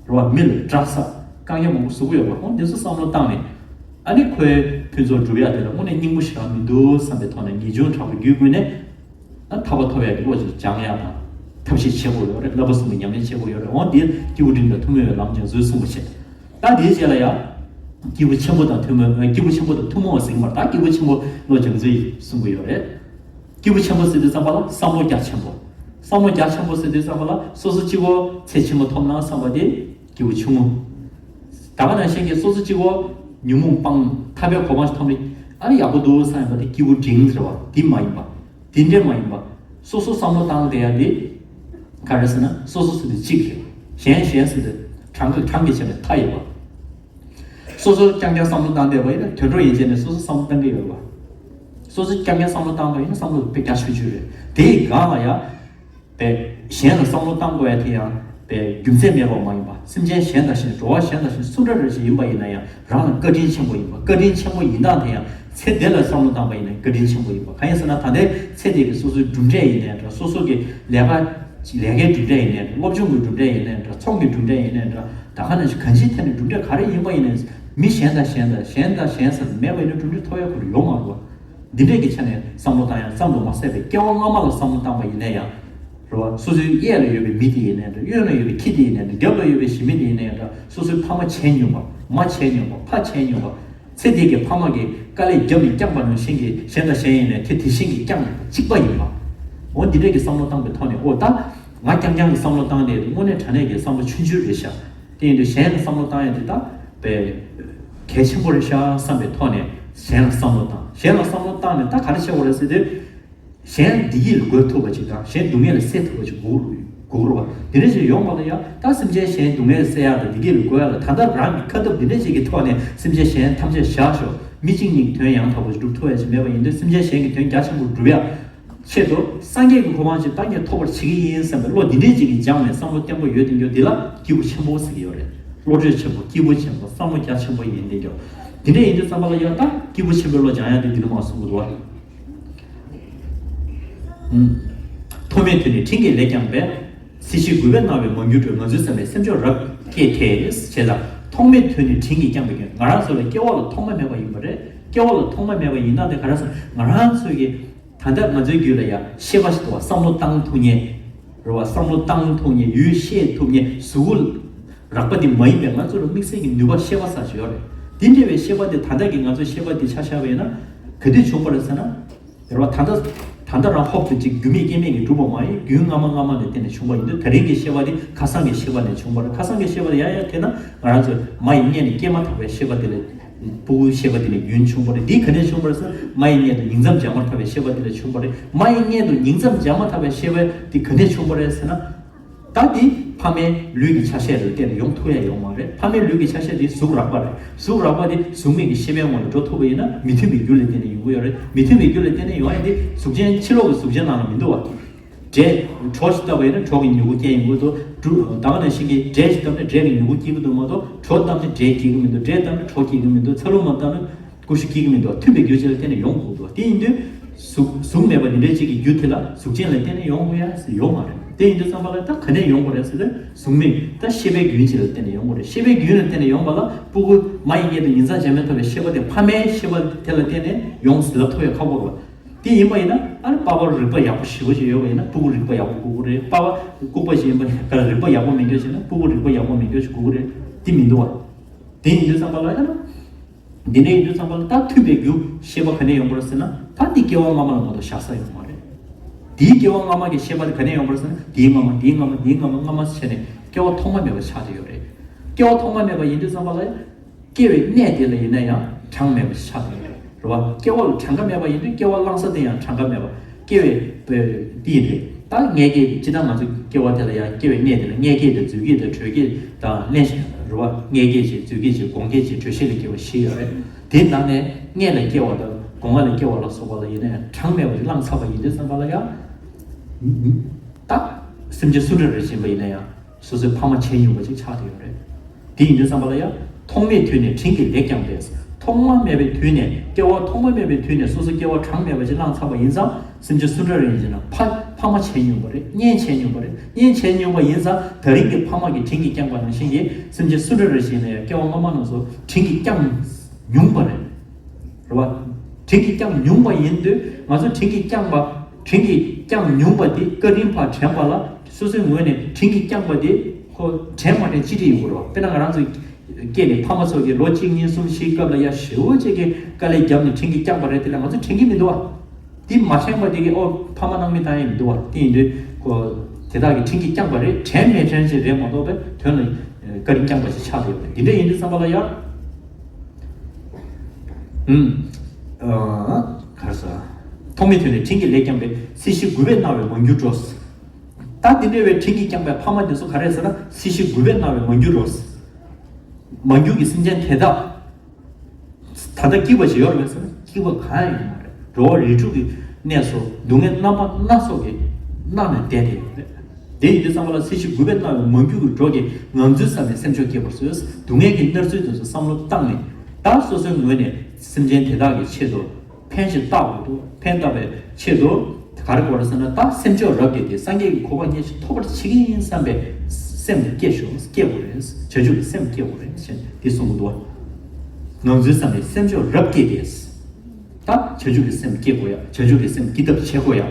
རེད་བ། མི་ལ་དགྲ་ཟ། རྐང་གཡོ་མང་པོ་བཟོ་གི་ཡོད་རེད། འོ་འདི་ཚོ་བསམ་བློ་བཏང་ནས། ཨ་ནི་འཁོར་བའི་ཕུན་ཚོགས་སྒྲུབ་ཡག་དེ་ལ་དངོས་གནས་སྙིང་པོ་ཞེ་དྲག་མི་འདུག་བསམ་པའི་ཐོག་ནས་ངེས་འབྱུང་དྲག་པོའི་རྒྱུད་བསྐུལ་ནས། ཨ་ཐར་པ་ཐོབ་ཡག་གི་བློ་ཅིག་སྦྱང་ཡག་དང་། ཐབས་ཤེས་བྱེད་དགོས་ཡོད་རེད། བསླབ་པ་གསུམ་གྱི་ཉམས་ལེན་བྱེད་དགོས་ཡོད་རེད། འོ་འདི་སྐྱེས་བུ་འབྲིང་དང་ཐུན་མོང་བའི་ལམ་སྦྱང་ཚུལ་གསུངས་པ་བྱས། ད་དེའི་རྗེས་ལ་ཡང་། སྐྱེས་བུ་ཆེན་པོ་དང་ཐུན་མོང་། སྐྱེས་བུ་ཆེན་པོ་དང་ཐུན་མོང་བ་ཟེར་གྱི་མ་རེད། ད་སྐྱེས་བུ་ཆེན་པོ་བློ་སྦྱང་ཚུལ་གསུང་གི་ཡོད་རེད། སྐྱེས་བུ་ཆེན་པོ་ཟེར་དུས་ཙམ་པ་ལ་བསམ་བློ་རྒྱ་ཆེན་པོ། བསམ་བློ་རྒྱ་ཆེན་པོ་ཟེར་དུས་ཙམ་པ་ལ་སོ་སོ་གཅིག་པོ་ཚེ་ཕྱི་མ་ཐོབ་ན་བསམ་པ་དེ་སྐྱེས་བུ་ཆུང་ངུ། ད་ག་ནང་བཞིན་གྱི་སོ་སོ་གཅིག་པོ་ཉོན་མོངས་སྤངས། ཐར་པའི་གོ་འཕང་ཞིག་ཐོབ་ནས་ཨ་ནི་ཡག་པོ་འདུག་བསམ་ཡོད་པ་དེ་སྐྱེས་བུ་འབྲིང་ཟེར་བ་དེ་མ་ཡིན་པ། དེ་འདྲས་མ་ཡིན་པ། སོ་སོ་བསམ་བློ་བཏང་བསྡད་ཡ་དེ་ག་རེ་ཟེར་ན། སོ་སོ་ཟེར་དུས་གཅིག་རེད། གཞན་གཞན་ཟེར་དུས་གྲངས་ཀྱི་གྲངས་ཀྱི་ཆ་ནས་མཐའ་ཡོད་པ། སོ་སོ་རྐྱང་རྐྱང་བསམ་བློ་བཏང་བསྡད་པ་ཡིན་ན་དུད་འགྲོ་ཡན་ཆད་ནས་སོ་སོ་བསམ་བློ་བཏང་གི་ཡོད་པ། སོ་སོ་རྐྱང་རྐྱང་བསམ་བློ་བཏང་བ་ཡིན་ན་བསམ་བློ་དཔེ་རྒྱ་ཆུང་ཆུང་རེད། དེའི་སྒང་ལ་ཡ། པས་གཞན་ལ་བསམ་བློ་བཏང་དགོས་ཡ་དེ་ཡང་པས་རྒྱུ་མཚན་མེད་པ་མ་ཡིན་པ། སེམས་ཅན་གཞན་དང་གཞན། འགྲོ་བ་གཞན་དང་གཞན་སུ་འདྲ་རེ་ཞིག་ཡིན་པ་ཡིན་ན་ཡང་རང་ལ་བཀའ་དྲིན་ཆེན་པོ་ཡིན་པ། བཀའ་དྲིན་ཆེན་པོ་ཡིན་སྟངས་དེ་ཡང་ཚེ་འདི་ལ་བསམ་བློ་བཏང་པ་ཡིན་ན་བཀའ་དྲིན་ཆེན་པོ་ཡིན་པ། གང་ཡིན་ཟེར་ན་ད་ལྟའི་ཚེ་འདི་གི་སོ་སོའི་གྲུབ་འབྲས་ཡིན་ནའི་འདྲ། སོ་སོ་གི་ལས་ཀ་ ལས་ཀའི་གྲུབ་འབྲས་ཡིན་ནའི་འདྲ། སློབ་སྦྱོང་གི་གྲུབ་འབྲས་ཡིན་ནའི་འདྲ། ཚོང་གི་གྲུབ་འབྲས་ཡིན་ནའི་འདྲ། ད་ག་ནང་བཞིན་གང་ཅིའི་ཐད་ནས་གྲུབ་འབྲས་ག་རེ་ཡིན་པ་ཡིན་ནའི། མི་གཞན་དང་གཞན་དང་གཞན་དང་གཞན་ཟེར་མེད་པ་ཡིན་ན་གྲུབ་འབྲས་ཐོབ་ཡ་ཁོ་རང་ཡོད་མ་རེད་བ། འདི་འདྲས་ཀྱི་ཆ་ནས་བསམ་བློ་བཏང་ཡ་ཙམ་དུ་མ་ཟད་པའི་སྐྱེ་བ་སྔ་མ་ལ་བསམ་བློ་བཏང་པ་ཡིན་ན་ཡང་། རེད་བ། སོ་སོའི་གཡས་ལ་ཡོད་པའི་མི་དེ་ཡིན་ནའི་འདྲ། གཡོན་ལ་ཡོད་པའི་ཁྱི་དེ་ཡིན་ནའི་འདྲ། རྒྱབ་ལ་ཡོད་པའི་ཞི་མི་དེ་ཡིན་ནའི་འདྲ། སོ་སོའི་ཕ་མ་བྱས་མྱོང་བ། མ་བྱས་མྱོང་བ། ཕ་བྱས་མྱོང་བ། ཚེ་འདི་གི་ཕ་མ་གིས་དཀའ་ལས་བརྒྱབ་ནས་བསྐྱངས་པ་ནང་བཞིན་གྱི་གཞན་དང་གཞན་ཡིན་ནའི་དེ་དེ་བཞིན་གྱི་བསྐྱངས་གཅིག་པ་ཡིན་པ། འོ་འདི་འདྲས་ཀྱི་བསམ་བློ་བཏང་པའི་ཐོག་ནས། འོ་ད་ང་རྐྱང་རྐྱང་གི་བསམ་བློ་བཏང་དེ་དངོས་གནས་དྲང་གནས་ཀྱི་བསམ་བློ་ཆུང་ཆུང་རེད་ཤག་དེ་ཡིན་དུས་གཞན་ལ་བསམ་བློ་བཏང་ཡ་དེ་ད་དཔེ་གལ་ཆེན་པོ་རེད་ཤག་བསམ་པའི་ཐོག་ནས་གཞན་ལ་བསམ་བློ་བཏང་། གཞན་ལ་བསམ་བློ་བཏང་ནས་ད་ག་རེ་བྱེད་དགོས་རེད་ཟེར་དུས། གཞན་བདེ་སྐྱིད་ལ་འགོད་ཐུབ་པ་ཅིག་དང་། གཞན་སྡུག་བསྔལ་ལ་སེལ་ཐུབ་པ་ཅིག་དགོས་དགོས་རེད་བ། དེ་འདྲ་ཞིག་ཡོང་བ་ལ་ཡང་ད་སེམས་ཅན་གཞན་སྡུག་བསྔལ་ལ་སེལ་ཡག་དང་བདེ་སྐྱིད་ལ་འགོད་ཡག་ལ་ད་ལྟ་རང་གི་ཁ་ཐབས་འདི་འདྲ་ཞིག་གི་ཐོག་ནས་སེམས་ཅན་གཞན་ཐམས་ཅད་བཞག་ཤོག་མི་གཅིག་གཉིས་ཀྱི་དོན་ཡང་དག་པ་ཞིག་སྒྲུབ་ཐུབ་ཡག་ཅིག་མེད་པ་ཡིན་དུས། སེམས་ཅན་གཞན་གྱི་དོན་རྒྱ་ཆེན་པོ་སྒྲུབ་ཡག་ཆེད་དུ་སངས་རྒྱས་ཀྱི་གོ་འཕང་ཅིག་ད་ངས་ཐོབ་པར་བྱེད་ཀྱི་ཡིན་བསམ་པའི་བློ་འདི་འདྲས་ཅིག་གིས་སྦྱངས་ནས་བསམ་བློ་བརྟན་པོ་ཡོད་དེ་འགྱོ། འདི་ལ་སྐྱེས་བུ་ཆེན་པོ་ཟེར་གྱི་ཡོད་རེད། བློ་གྲོས་ཆེན་པོ། སྐྱེས་བུ་ཆེན་པོ། བསམ་བློ་རྒྱ་ཆེན་པོ་ཡིན་དེ་འགྱོ། འདི་འདྲས་ཡིན་དུས་ཙམ་པ་ལ་ཡང་ད་སྐྱེས་བུ་ཆེན་པོའི་བློ་སྦྱང་ཡག་དེ་འདི་ནས་མར་གསུང་གི་འདུག་བ། ཐོག་མའི་དུས་ནས་དྲིན་གྱིས་ལེགས་བསྐྱངས་པས། སྲིད་ཞིའི་རྒུད་པས་མནར་བའི་མང་གྱུར་སྒྲོལ། ང་ཚོའི་བསམ་པའི་སེམས་མཆོག་རབ་བསྐྱེད་དེ། ཞེས་དང་། ཐོག་མའི་དུས་ནས་དྲིན་གྱིས་བསྐྱངས་པའི་སྐྱོན། ང་རང་ཚོ་ལ་སྐྱེ་བ་ལ་ཐོག་མ་མེད་པ་ཡིན་པ་རེད། སྐྱེ་བ་ལ་ཐོག་མ་མེད་པ་ཡིན་ན་དེ་ག་རེ་ཟེར། ང་རང་ཚོའི་གི་ད་ལྟ་ང་ཚོའི་རྒྱུད་ལ་ཡང་ཤེས་པ་ཞིག་འདུག་བ། བསམ་བློ་བཏང་ཐུབ་མཁན་རེད་བ། བསམ་བློ་བཏང་ཐུབ་མཁན། ཡུལ་ཤེས་ཐུབ་མཁན། གཟུགས་པོ་རགས་པ་དེ་མ་ཡིན་པའི་ང་ཚོ་ལ་དམིགས་བསལ་གྱི་ནུས་པ་ཤེས་པ་ཟེར་ཞིག་ཡོད་རེད། དེ་འདྲ་བའི་ཤེས་པ་དེ་ད་ལྟ་གི་ང་ཚོའི་ཤེས་པ་དེ་ཆ་བཞག་པ་ཡིན་ན་ག་དུས་བྱུང་བ་རེད་ཟེར་ན། རེད་བ། ད་ལྟ་ད་ལྟ་རང་ཧོབ་ཏེ་ཅིག་རྒྱུ་མེད་རྐྱེན་མེད་ཀྱིས་གྲུབ་པ་མ་ཡིན། རྒྱུན་སྔ་མ་སྔ་མ་ནས་བརྟེན་ནས་བྱུང་བ་ཡིན་དུས། ད་རིང་གི་ཤེས་པ་དེ་ཁ་སང་གི་ཤེས་པ་ནས་བྱུང་བ་རེད། ཁ་སང་གི་ཤེས་པ་དེ་ཡར་ཡར་འཐེན་ན་ང་རང་ཚོ་མ་ཡི་མངལ་ནས་སྐྱེས་མ་ཐག་པའི་ཤེས་པ་དེ་ལས། སྤུ་གུའི་ཤེས་པ་དེ་ནས་རྒྱུན་བྱུང་བ་རེད། འདི་ག་ནས་བྱུང་བ་རེད་ཟེར་ན། མ་ཡི་མངལ་དུ་ཉིང་མཚམས་སྦྱར་མ་ཐག་པའི་ཤེས་པ་དེ་ལས་བྱུང་བ་རེད། མ་ཡི་མངལ་དུ་ཉིང་མཚམས་སྦྱར་མ་ཐག་པའི་ཤེས་པ་དེ་ག་ནས་བྱུང་བ་རེད་ཟེར་ན། ད་འདི་ཕ་མའི་ལུས་ཀྱི་ཆ་ཤས་ལ་བརྟེན་ནས་ཡོང་ཐུབ་ཡ་ཡོད་མ་རེད། ཕ་མའི་ལུས་ཀྱི་ཆ་ཤས་དེ་གཟུགས་རགས་པ་རེད། གཟུགས་རགས་པ་དེ་གཟུགས་མེད་ཀྱི་ཤེས་པའི་ངོ་ལ་འགྲོ་ཐུབ་པ་ཡིན་ན་མི་མཐུན་པའི་རྒྱུ་ལ་བརྟེན་ནས་ཡོང་གི་ཡོད་རེད། མི་མཐུན་པའི་རྒྱུ་ལ་བརྟེན་ནས་ཡོང་ཡ་དེ་གཟུགས་ཅན་ཕྱི་ལོགས་ཀྱི་གཟུགས་ཅན་ནང་ལ་མི་འདུག་བ། འབྲས། གྲོ་ཞིག་བཏབ་པ་ཡིན་ན་གྲོ་གི་མྱུ་གུ་སྐྱེ་ཡོང་གི་འདུག་འབྲུ། ད་ག་ནང་བཞིན་གྱི་འབྲས་ཞིག་བཏབ་ན་འབྲས་ཀྱི་མྱུ་གུ་སྐྱེ་གི་འདུག་མ་གཏོགས། གྲོ་བཏབ་ན་འབྲས་སྐྱེ་གི་མི་འདུག་འབྲས་བཏབ་ན་གྲོ་སྐྱེ་གི་མི་འདུག་འཚར་ལོངས་མ་བཏབ་ན་ཀུ་ཤུ་སྐྱེ་གི་མི་འདུག་མཐུན་པའི་རྒྱུ་ཅིག་ལ་བརྟེན་ནས་ཡོང་དགོས་འདུག་དེ་ཡིན་དུས་གཟུགས། གཟུགས་མེད་པ་འདི་འདྲའི་ཅིག་གི་རྒྱུ་དེ་ལ་གཟུགས་ཅན་ལ་བརྟེན་ནས་ཡོང་དགོས་ཡ་ཟེར་ཡོད་མ་རེད། དེ་ཡིན་དུས་ཙམ་པ་ལ་ད་ག་ནས་ཡོང་དགོས་རེད་ཟེར་ན། གཟུགས་མེད་ད་ཤེས་པའི་རྒྱུན་ཅིག་ལ་བརྟེན་ནས་ཡོང་དགོས་རེད། ཤེས་པའི་རྒྱུན་ལ་བརྟེན་ནས་ཡོང་བ་ལ་སྤུ་གུ་མ་ཡི་མངལ་དུ་ཉིང་མཚམས་སྦྱར་མ་ཐག་པའི་ཤེས་པ་དེ་ཕ་མའི་ཤེས་པ་དེ་ལ་བརྟེན་ནས་ཡོང་ཟེར་ལབ་ཐུབ་ཡ་ཁག་པོ་རེད་བ། དེ་ཡིན་པ་ཡིན་ན་ཨ་ནི་པ་ཕར་རིག་པ་ཡག་པོ་ཞེ་པོ་ཅིག་ཡོད་པ་ཡིན་ན་སྤུ་གུ་རིག་པ་ཡག་པོ་དགོས་ཀྱི་རེད། པ་ཕར་ལྐུགས་པ་ཞིག་ཡིན་པ་ཡིན་ན་རིག་པ་ཡག་པོ་མེད་མཁན་ཞིག་ན་སྤུ་གུ་རིག་པ་ཡག་པོ་མེད་མཁན་ཞིག་དགོས་ཀྱི་རེད། དེ་མི་འདུག་བ། དེ་ཡིན་དུས་ཙམ་པ་ལ་ཡང་ན། འདི་འདྲ་ཡིན་དུས་ཙམ་པ་ལ་ད་མཐུན་པའི་རྒྱུ་ཤེས་པ་ག་ནས་ཡོང་པ་རེད་ཟེར་ན། ད་འདི་སྐྱེ་བ་སྔ་མ་ལ་མ་གཏོགས་བཞག་ས་ཡོད་མ་རེད། དེའི་སྐྱེ་བ་སྔ་མ་གི་ཤེས་པ་དེ་ག་ནས་ཡོང་པ་རེད་ཟེར་ན། དེའི་སྔ་མ། དེའི་སྔ་མ། དེའི་སྔ་མ། སྔ་མ་བྱས་ནས་སྐྱེ་བ་ཐོག་མ་མེད་པ་ཆགས་བསྡད་ཡོད་རེད། སྐྱེ་བ་ཐོག་མ་མེད་པ་ཡིན་དུས་ཙམ་པ་ལ། སྐྱེ་བའི་གནས་དེ་ལ་ཡིན་ན་ཡང་གྲངས་མེད་པ་ཞིག་ཆགས་ཀྱི་ཡོད་རེད་བ། སྐྱེ་བ་ལ་གྲངས་ཀ་མེད་པ་ཡིན་དུས་སྐྱེ་བ་བླངས་ས་དེ་ཡང་གྲངས་ཀ་མེད་པ། སྐྱེ་བའི་དཔེ་དེ་ཡིན་དུས་ད་མངལ་སྐྱེས་སྤྱིར་བཏང་ང་ཚོ་སྐྱེ་བ་དེ་ལ་ཡང་སྐྱེ་བའི་གནས་དེ་ལ་མངལ་སྐྱེས་དང་རྫུས་སྐྱེས་དང་དྲོད་སྐྱེས་དང་ལེན་བཞིན་རེད་བ། མངལ་སྐྱེས་བྱས་རྫུས་སྐྱེས་བྱས་སྒོང་སྐྱེས་བྱས་དྲོད་གཤེར་ལ་སྐྱེ་བ་བཞི་ཡོད་རེད། དེའི་ནང་ནས་མངལ་ལ་སྐྱེ་བ་དང་སྒོ་ང་ལ་སྐྱེ་བ་ལ་སོགས་པ་ལ་ཡིན་ན་ཡང་གྲངས་མེད་པ་ཞིག་བླངས་ཚར་བ་ཡིན་དུས་ཙམ་པ་ལ་ཡང་ད་སེམས་ཅན་སུ་འདྲ་རེ་བཞིན་པ་ཡིན་ན་ཡང་། སོ་སོའི་ཕ་མ་བྱས་མྱོང་བ་ཅིག་ཆགས་བསྡད་ཡོད་རེད། དེ་ཡིན་དུས་ཙམ་པ་ལ་ཡང་ཐོག་མའི་དུས་ནས་དྲིན་གྱིས་ལེགས་བསྐྱངས་པས། ཐོག་མ་མེད་པའི་དུས་ནས། སྐྱེ་བ་ཐོག་མ་མེད་པའི་དུས་ནས་སོ་སོ་སྐྱེ་བ་གྲངས་མེད་པ་ཅིག་བླངས་ཚར་བ་ཡིན་ཙང་། སེམས་ཅན་སུ་འདྲ་རེ་ཡིན་ན་ཕ་ཕ་མ་བྱས་མྱོང་བ་རེད། གཉེན་བྱས་མྱོང་བ་རེད། གཉེན་བྱས་མྱོང་བ་ཡིན་ཙང་། ད་རིང་གི་ཕ་མ་གིས་དྲིན་གྱིས་བསྐྱངས་པ་ནང་བཞིན་གྱི་སེམས་ཅན་སུ་འདྲ་རེ་ཞིག་ཡིན་ན་ཡང་སྐྱེ་བ་སྔ་མ་རྣམས་སུ་དྲིན་གྱིས་བསྐྱངས་མྱོང་བ་རེད། རེད་བ། དྲིན་གྱིས་བསྐྱངས་མྱོང་བ་ཡིན་དུས་ང་ཚོ་དྲིན་གྱིས་བསྐྱངས་པ། དྲིན་གྱིས་བསྐྱངས་མྱོང་བ་དེ་བཀའ་དྲིན་ཕར་དྲན་པ་ལ་སོ་སོའི་ངོས་ནས་དྲིན་གྱིས་བསྐྱངས་པ་དེ་ཁོ་དྲན་མ་དྲན་གཅིག་སྒྲིལ་ཡོང་གི་རེད་བ། དཔེར་ན་ང་རང་ཚོ་སྐྱེས་ནས་ཕ་མ་ཚོ་གིས་ལོ་གཅིག་གཉིས་གསུམ་བཞིའི་སྐབས་ལ་ཡ་ཞེ་པོ་ཅིག་གིས་དཀའ་ལས་བརྒྱབ་ནས་དྲིན་གྱིས་བསྐྱངས་པ་རེད། དེ་ལ་ང་ཚོ་དྲན་གྱི་མི་འདུག་བ། དེ་མ་དྲན་པ་དེ་གིས་ཨོ་ཕ་མ་སྣང་མེད་བཏང་ཡས་མི་འདུག་བ། དེ་ཡིན་དུས་ཁོ་དེ་དག་གིས་དྲིན་གྱིས་བསྐྱངས་པ་རེད། དྲན་མེད་དྲན་ཅིག་རེད་མ་གཏོགས་པའི་དོན་ལ་བཀའ་དྲིན་བསྐྱངས་པ་ཞིག་ཆགས་བསྡད་ཡོད་རེད། དེ་འདྲ་ཡིན་དུས་ཙམ་པ་ལ་ཡ། ཨུམ། ཨ། ག་རེ་ཟེར། ཐོག་མའི་དུས་ནས་དྲིན་གྱིས་ལེགས་བསྐྱངས་པས། སྲིད་ཞིའི་རྒུད་པས་མནར་བའི་མང་གྱུར་སྒྲོལ། ད་འདི་འདྲ་བའི་དྲིན་གྱིས་བསྐྱངས་པའི་ཕ་མ་དེ་ཚོ་ག་རེ་ཟེར་ན། སྲིད་ཞིའི་རྒུད་པས་མནར་བའི་མང་གྱུར་སྒྲོལ། མང་གྱུར་གྱི་སེམས་ཅན་དེ་དག་ད་ལྟ་སྐྱིད་པ་ཞིག་ཡོད་རེད་ཟེར་ན་སྐྱིད་པ་གང་ཡང་ཡོད་མ་རེད། འགྲོ་བ་རིགས་དྲུག་གི་གནས་སུ་སྡུག་བསྔལ་རྣམ་པ་སྣ་ཚོགས་ཀྱིས་མནར་ནས་བསྡད་དེ་ཡོད་རེད། དེ་ཡིན་དུས་ཙམ་པ་ལ་སྲིད་ཞིའི་རྒུད་པས་མནར་བའི་མང་གྱུར་གྱི་སྒྲོལ་གྱིས་ངང་ཚུལ་ཟབ་མོའི་སེམས་མཆོག་བསྐྱེད་པར་མཛོད། སྡུག་བསྔལ་གྱི་མནར་ཚུལ་དེ་ཚོ་བསམ་བློ་བཏང་ནས་ད་སོ་སོའི་ངོས་ནས་སེམས་ཅན་དེ་དག་གི་ཆེད་དུ་ཕན་ཞིག་བཏགས་དགོས་འདུག་ཕན་བཏགས་པའི་ཆེད་དུ། ག་རེ་དགོས་རེད་ཟེར་ན། ད་སེམས་མཆོག་རབ་བསྐྱེད་དེ། སངས་རྒྱས་ཀྱི་གོ་འཕང་ཉེར་གཅིག་ཐོབ་པར་བྱེད་ཀྱི་ཡིན་བསམ་པའི་སེམས་དེ་སྐྱེ་ཤོག་སྐྱེ་དགོས་རེད། བྱང་ཆུབ་ཀྱི་སེམས་སྐྱེ་དགོས་རེད་ཞེས་འདི་གསུང་གི་འདུག་བ། ང་ཚོའི་བསམ་པའི་སེམས་མཆོག་རབ་བསྐྱེད་དེ། ད་བྱང་ཆུབ་ཀྱི་སེམས་སྐྱེ་དགོས་ཡ། བྱང་ཆུབ་ཀྱི་སེམས་སྐྱེ་ཐབས་བྱེད་དགོས་ཡ།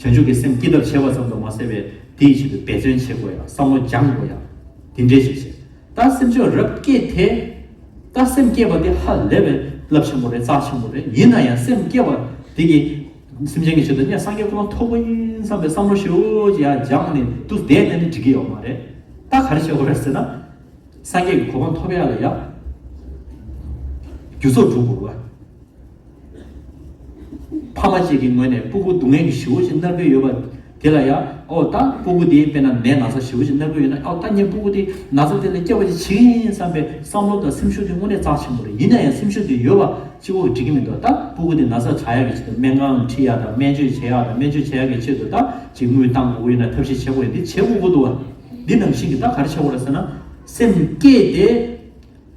བྱང་ཆུབ་ཀྱི་སེམས་སྐྱེ་ཐབས་བྱེད་པ་ཙམ་དུ་མ་ཟད་པའི་དེའི་ཆེད་དུ་འབད་བརྩོན་བྱེད་དགོས་ཡ། བསམ་བློ་སྦྱང་དགོས་ཡ། དེ་འདྲའི་ཞིག་བྱེད། ད་སེམས་མཆོག་རབ་བསྐྱེད་དེ། ད་སེམས་བསྐྱེད་པ་དེ་ཧ་ལས་པའི་རླབས་ཆེན་པོ་རེད། རྩ་ཆེན་པོ་རེད། ཡིན་ན་ཡང་སེམས་བསྐྱེད་པ་དེ་གིས་སེམས་ཅན་གྱི་ཆེད་དུ་ངས་སངས་རྒྱས་གོ་འཕང་ཐོབ་པ་ཡིན་བསམ་པའི་བསམ་བློ་ཞེ་པོ་ཅིག་ཡར་སྦྱངས་ནས་འདུག་བསྡད་ན་ནི་འགྲིག་གི་ཡོད་མ་རེད། ད་ག་རེ་བྱེད་དགོས་རེད་ཟེར་ན། སངས་རྒྱས་ཀྱི་གོ་འཕང་ཐོབ་ཡ་ལ་ཡ། རྒྱུ་ཚོགས་སྒྲུབ་དགོས་པ། ཕ་མ་གཅིག་གི་ངོས་ནས་སྤུ་གུ་སྡུག་བསྔལ་གྱི་ཞེ་པོ་ཅིག་མནར་གྱི་ཡོད་པ་དེ་ལ་ཡ། ཨོ་ད་སྤུ་གུ་དེ་དཔེར་ན་ནད་ན་ཚ་ཞེ་པོ་ཅིག་མནར་གྱི་ཡོད་ན། ཨོ་ད་ངས་སྤུ་གུ་དེ་ན་ཚ་དེ་ལས་སྐྱོབ་པ་ཅིག་བྱེད་ཀྱི་ཡིན་བསམ་པའི་བསམ་བློ་དང་སེམས་ཤུགས་དེ་དངོས་གནས་རྩ་ཆེན་པོ་རེད། ཡིན་ན་ཡང་སེམས་ཤུགས་དེ་ཡོད་པ་གཅིག་པོ་གིས་འགྲིག་གི་མི་འདུག་ད་སྤུ་གུ་དེ་ན་ཚ་དྲག་ཡག་གི་ཆེད་དུ་སྨན་ཁང་ཁྲིད་ཡག་དང་སྨན་བཅོས་བྱེད་ཡག་དང་། སྨན་བཅོས་བྱེད་ཡག་གི་ཆེད་དུ་ད་ཅིག་དངུལ་བཏང་དགོས་ཀྱི་ཡོད་ན་ཐབས་ཤེས་བྱེད་དགོས་ཡ། འདི་བྱེད་དགོས་ཀྱི་འདུག་བ། འདི་ནང་བཞིན་གྱི་ད་ག་རེ་བྱེད་དགོས་རེད་ཟེར་ན། སེམས་བསྐྱེད་དེ།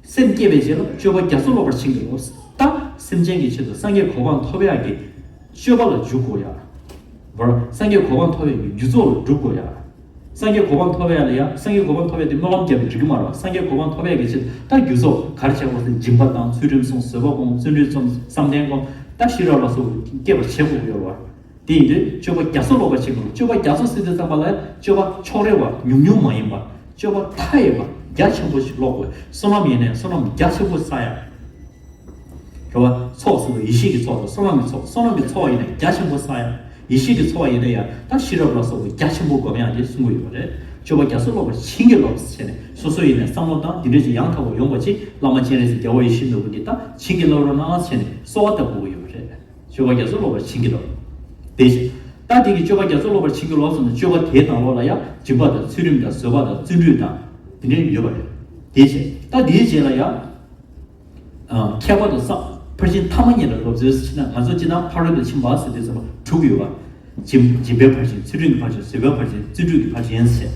སེམས་བསྐྱེད་པའི་རྗེས་ལ་སྤྱོད་པ་རྒྱ་མཚོ་སློབ་པར་བྱིན་གྱིས་རློབས། ད་སེམས་ཅན་གྱི་ཆེད་དུ་སངས་རྒྱས་གོ་འཕང་ཐོབ་ཡག་གི་སྤྱོད་པ་ལ་འཇུག་དགོས་ཡ། བར་སངས་རྒྱས་གོ་འཕང་ཐོབ་ཡག་གི་རྒྱུ་ཚོགས་ལ་འཇུག་དགོས་ཡ། སངས་རྒྱས་གོ་འཕང་ཐོབ་ཡག་ལ་ཡ། སངས་རྒྱས་གོ་འཕང་ཐོབ་ཡག་དེ་སྨོན་ལམ་བརྒྱབ་པས་འགྲིག་གི་མ་རེད་བ། སངས་རྒྱས་གོ་འཕང་ཐོབ་ཡག་གི་ཆེད་དུ་ད་རྒྱུ་ཚོགས་ག་རེ་བྱེད་དགོས་ཟེར། སྦྱིན་པ་དང་། ཚུལ་ཁྲིམས་སྲུང་། བཟོད་པ་སྒོམ། བརྩོན་འགྲུས་རྩོམ། བསམ་གཏན་སྒོམ། ད་ཤེས་རབ་ལ་སོགས་པ་བསྐྱེད་པར་བྱེད་དགོས་ཀྱི་ཡོད་རེད་བ། དེ་ཡིན་དུས་སྤྱོད་པ་རྒྱ་མཚོ་སློབ་པར་བྱེད་དགོས། སྤྱོད་པ་རྒྱ་མཚོ་ཟེར་དུས་ཙམ་པ་ལ་སྤྱོད་པ་ཕྱོགས་རེ་བ་ཉུང་ཉུང་མ་ཡིན་པ། སྤྱོད་པ་མཐའ་ཡས་པ་རྒྱ་ཆེན་པོ་ཞིག་སློབ་དགོས། བསོད་ནམས་ཡིན་ནའི་བསོད་ནམས་རྒྱ་ཆེན་པོ་བསགས་ཡ། རེད་བ། ཚོགས་ཟེར་བ་ཡེ་ཤེས་ཀྱི་ཚོགས་དང་བསོད་ནམས་ཀྱི་ཚོགས། བསོད་ནམས་ཀྱི་ཚོགས་ཡིན་ནའི་རྒྱ་ཆེན་པོ་བསགས་ཡ། ཡེ་ཤེས་ཀྱི་ཚོགས་ཡིན་ན་ཡང་ད་ཤེས་རབ་ལ་སོགས་པ་རྒྱ་ཆེན་པོ་སྒོམ་ཡ་དེ་གསུང་གི་ཡོད་པ་རེད། སྤྱོད་པ་རྒྱ་མཚོ་སློབ་པར་བྱིན་གྱིས་རློབས་ཟེར་ནས། སོ་སོ་ཡིན་ནའི་བསམ་བློ་བཏང་། འདི་འདྲ་ཅིག་ཡང་དག་པར་ཡོང་བ་ཅིག་བླ་མ་སྤྱན་རས་གཟིགས་རྒྱལ་བ་ཡིད་བཞིན་ནོར་བུ་གིས་ད་བྱིན་གྱིས་བརླབ་རོགས་གནང་ཟེར་ནས་གསོལ་བ་བཏབ་དགོས་ཀྱི་ཡོད་པ་རེད། སྤྱོད་པ་རྒྱ་མཚོ་སློབ་པར་བྱིན་གྱིས་རློབས། དེ་བྱས། ད་དེ་གི་སྤྱོད་པ་རྒྱ་མཚོ་སློབ་པར་བྱིན་གྱིས་རློབས་ཟེར་ན། སྤྱོད་པ་དེའི་ནང་ལོགས་ལ་ཡང་སྦྱིན་པ་དང་། ཚུལ་ཁྲིམས་དང་། བཟོད་པ་དང་། བརྩོན་འགྲུས་དང་། དེ་འདྲ་ཡོད་པ་རེད། དེ་བྱས། ད་དེའི་རྗེས་ལ་ཡང་། ཨ། མཁས་པ་དང་བསམ། ཕར་ཕྱིན་ཐ་མ་གཉིས་ལ་སློབ་ཚུལ་ཟེར་ན། ང་ཚོ་སྤྱིར་བཏང་ཕ་རོལ་ཏུ་ཕྱིན་པ་ཟེར་དུས་ཙམ་པ་དྲུག་ཡོད་པ། སྦྱིན། སྦྱིན་པའི་ཕར་ཕྱིན། ཚུལ་ཁྲིམས་ཀྱི་ཕར་ཕྱིན། བཟོད་པའི་ཕར་ཕྱིན། བརྩོན་འགྲུས་ཀྱི་ཕར་ཕྱིན་ཟེར།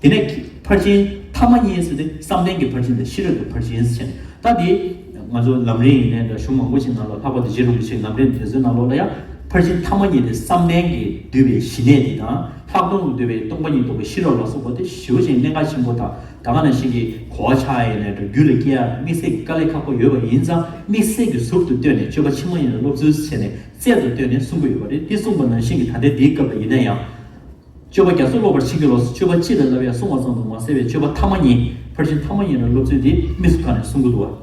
དེ་ནས་ཕར་ཕྱིན་ཐ་མ་གཉིས་ཟེར་དེ་བསམ་གཏན་གྱི་ཕར་ཕྱིན་དང་ཤེས་རབ་ཀྱི་ཕར་ཕྱིན་ཟེར། ད་དེ་ང་ཚོ་ལམ་རིམ་ཡིན་ནའི་འདྲ། གཞུང་མང་པོ་ཞིག་ནང་ལོགས། ལྷག་པར་དུ་རྗེ་རིན་པོ་ཆེའི་ལམ་རིམ་དེ་ཚོའི་ནང་ལོགས་ལ་ཡང་ཕར་ཕྱིན་ཐ་མ་གཉིས་དེ་བསམ་གཏན་གྱིས་བསྡུས་པའི་ཞི་གནས་དེ་དང་། ལྷག་མཐོང་གིས་བསྡུས་པའི་སྟོང་པ་ཉིད་རྟོགས་པའི་ཤེས་རབ་ལ་སོགས་པ་དེ་ཞེ་པོ་ཅིག་གནད་འགག་ཆེན་པོ་དང་། ད་ག་ནང་བཞིན་གྱི་གོ་བ་ཆགས་ཡ་ཡིན་ནའི་འདྲ། རྒྱུད་ལ་སྐྱེ་ཡ་དམིགས་བསལ་གྱི་དཀའ་ལས་ཁག་པོ་ཡོད་པ་ཡིན་ཙང་། དམིགས་བསལ་གྱི་ཟུར་དུ་བཏོན་ནས་སྤྱོད་པ་ཕྱི་མ་ཡིན་ལ་སློབ་ཚུལ་ཟེར་ནས་རྩལ་དུ་བཏོན་ནས་གསུང་གི་ཡོད་པ་རེད། དེ་གསུངས་པ་ནང་བཞིན་གྱི་ད་ལྟའི་འདིའི་སྐབས་ལ་ཡིན་ན་ཡང་། སྤྱོད་པ་རྒྱ་མཚོ་སློབ་པར་བྱིན་གྱིས་རློབས། སྤྱོད་པ་སྤྱི་ལ་བསླབ་ཡ་གསུངས་པ་ཙམ་དུ་མ་ཟད་པའི་སྤྱོད་པ་ཐ་མ་གཉིས། ཕར་ཕྱིན་ཐ་མ་གཉིས་ལ་སློབ་ཚུལ་འདི་དམིགས་སུ་བཀར་ནས་གསུང་གི་འདུག་བ།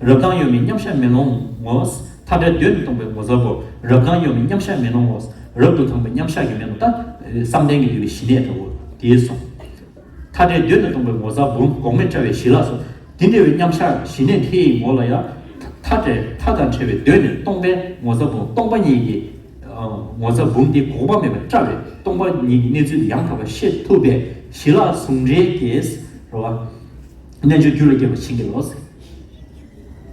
རབ་དང་གཡོ་མེད་མཉམ་གཞག་མེ་ལོང་ངོ་། མཐའ་བྲལ་གདོད་ནས་སྟོང་པའི་ངོ་མཚར་བུ། རབ་དང་གཡོ་མེད་མཉམ་གཞག་མེ་ལོང་ངོ་། རབ་ཏུ་དང་པོའི་མཉམ་གཞག་གི་མེ་ལོང་། ད་བསམ་གཏན་གྱིས་བསྡུས་པའི་ཞི་གནས་འདྲ་བོ་དེ་གསུངས། མཐའ་བྲལ་གདོད་ནས་སྟོང་པའི་ངོ་མཚར་བུ། འགོག་མེད་དཔྲལ་བའི་གཞི་ལ་སོགས། དེ་འདྲ་བའི་མཉམ་གཞག་ཞི་གནས་དེ་ཡི་ངོ་ལ་ཡང་། མཐའ་བྲལ། མཐའ་དང་བྲལ་བའི་གདོད་ནས་སྟོང་པའི་ངོ་མཚར་བུ། སྟོང་པ་ཉིད་ཀྱི་ངོ་མཚར་བུ་འདི་འགོག་པ་མེད་པར་བཀྲལ་བའི་སྟོང་པ་ཉིད་ཀྱི་གནས་ཚུལ་དེ་ཡང་དག་པར་ཤེས་ཐུབ་པའི་ཞི་ལྷག་ཟུང་འབྲེལ་གྱིས། རེད་བ། རྣལ་འབྱོར་རྒྱུད་ལ་སྐྱེ་བར་བྱིན་གྱིས་རློབས།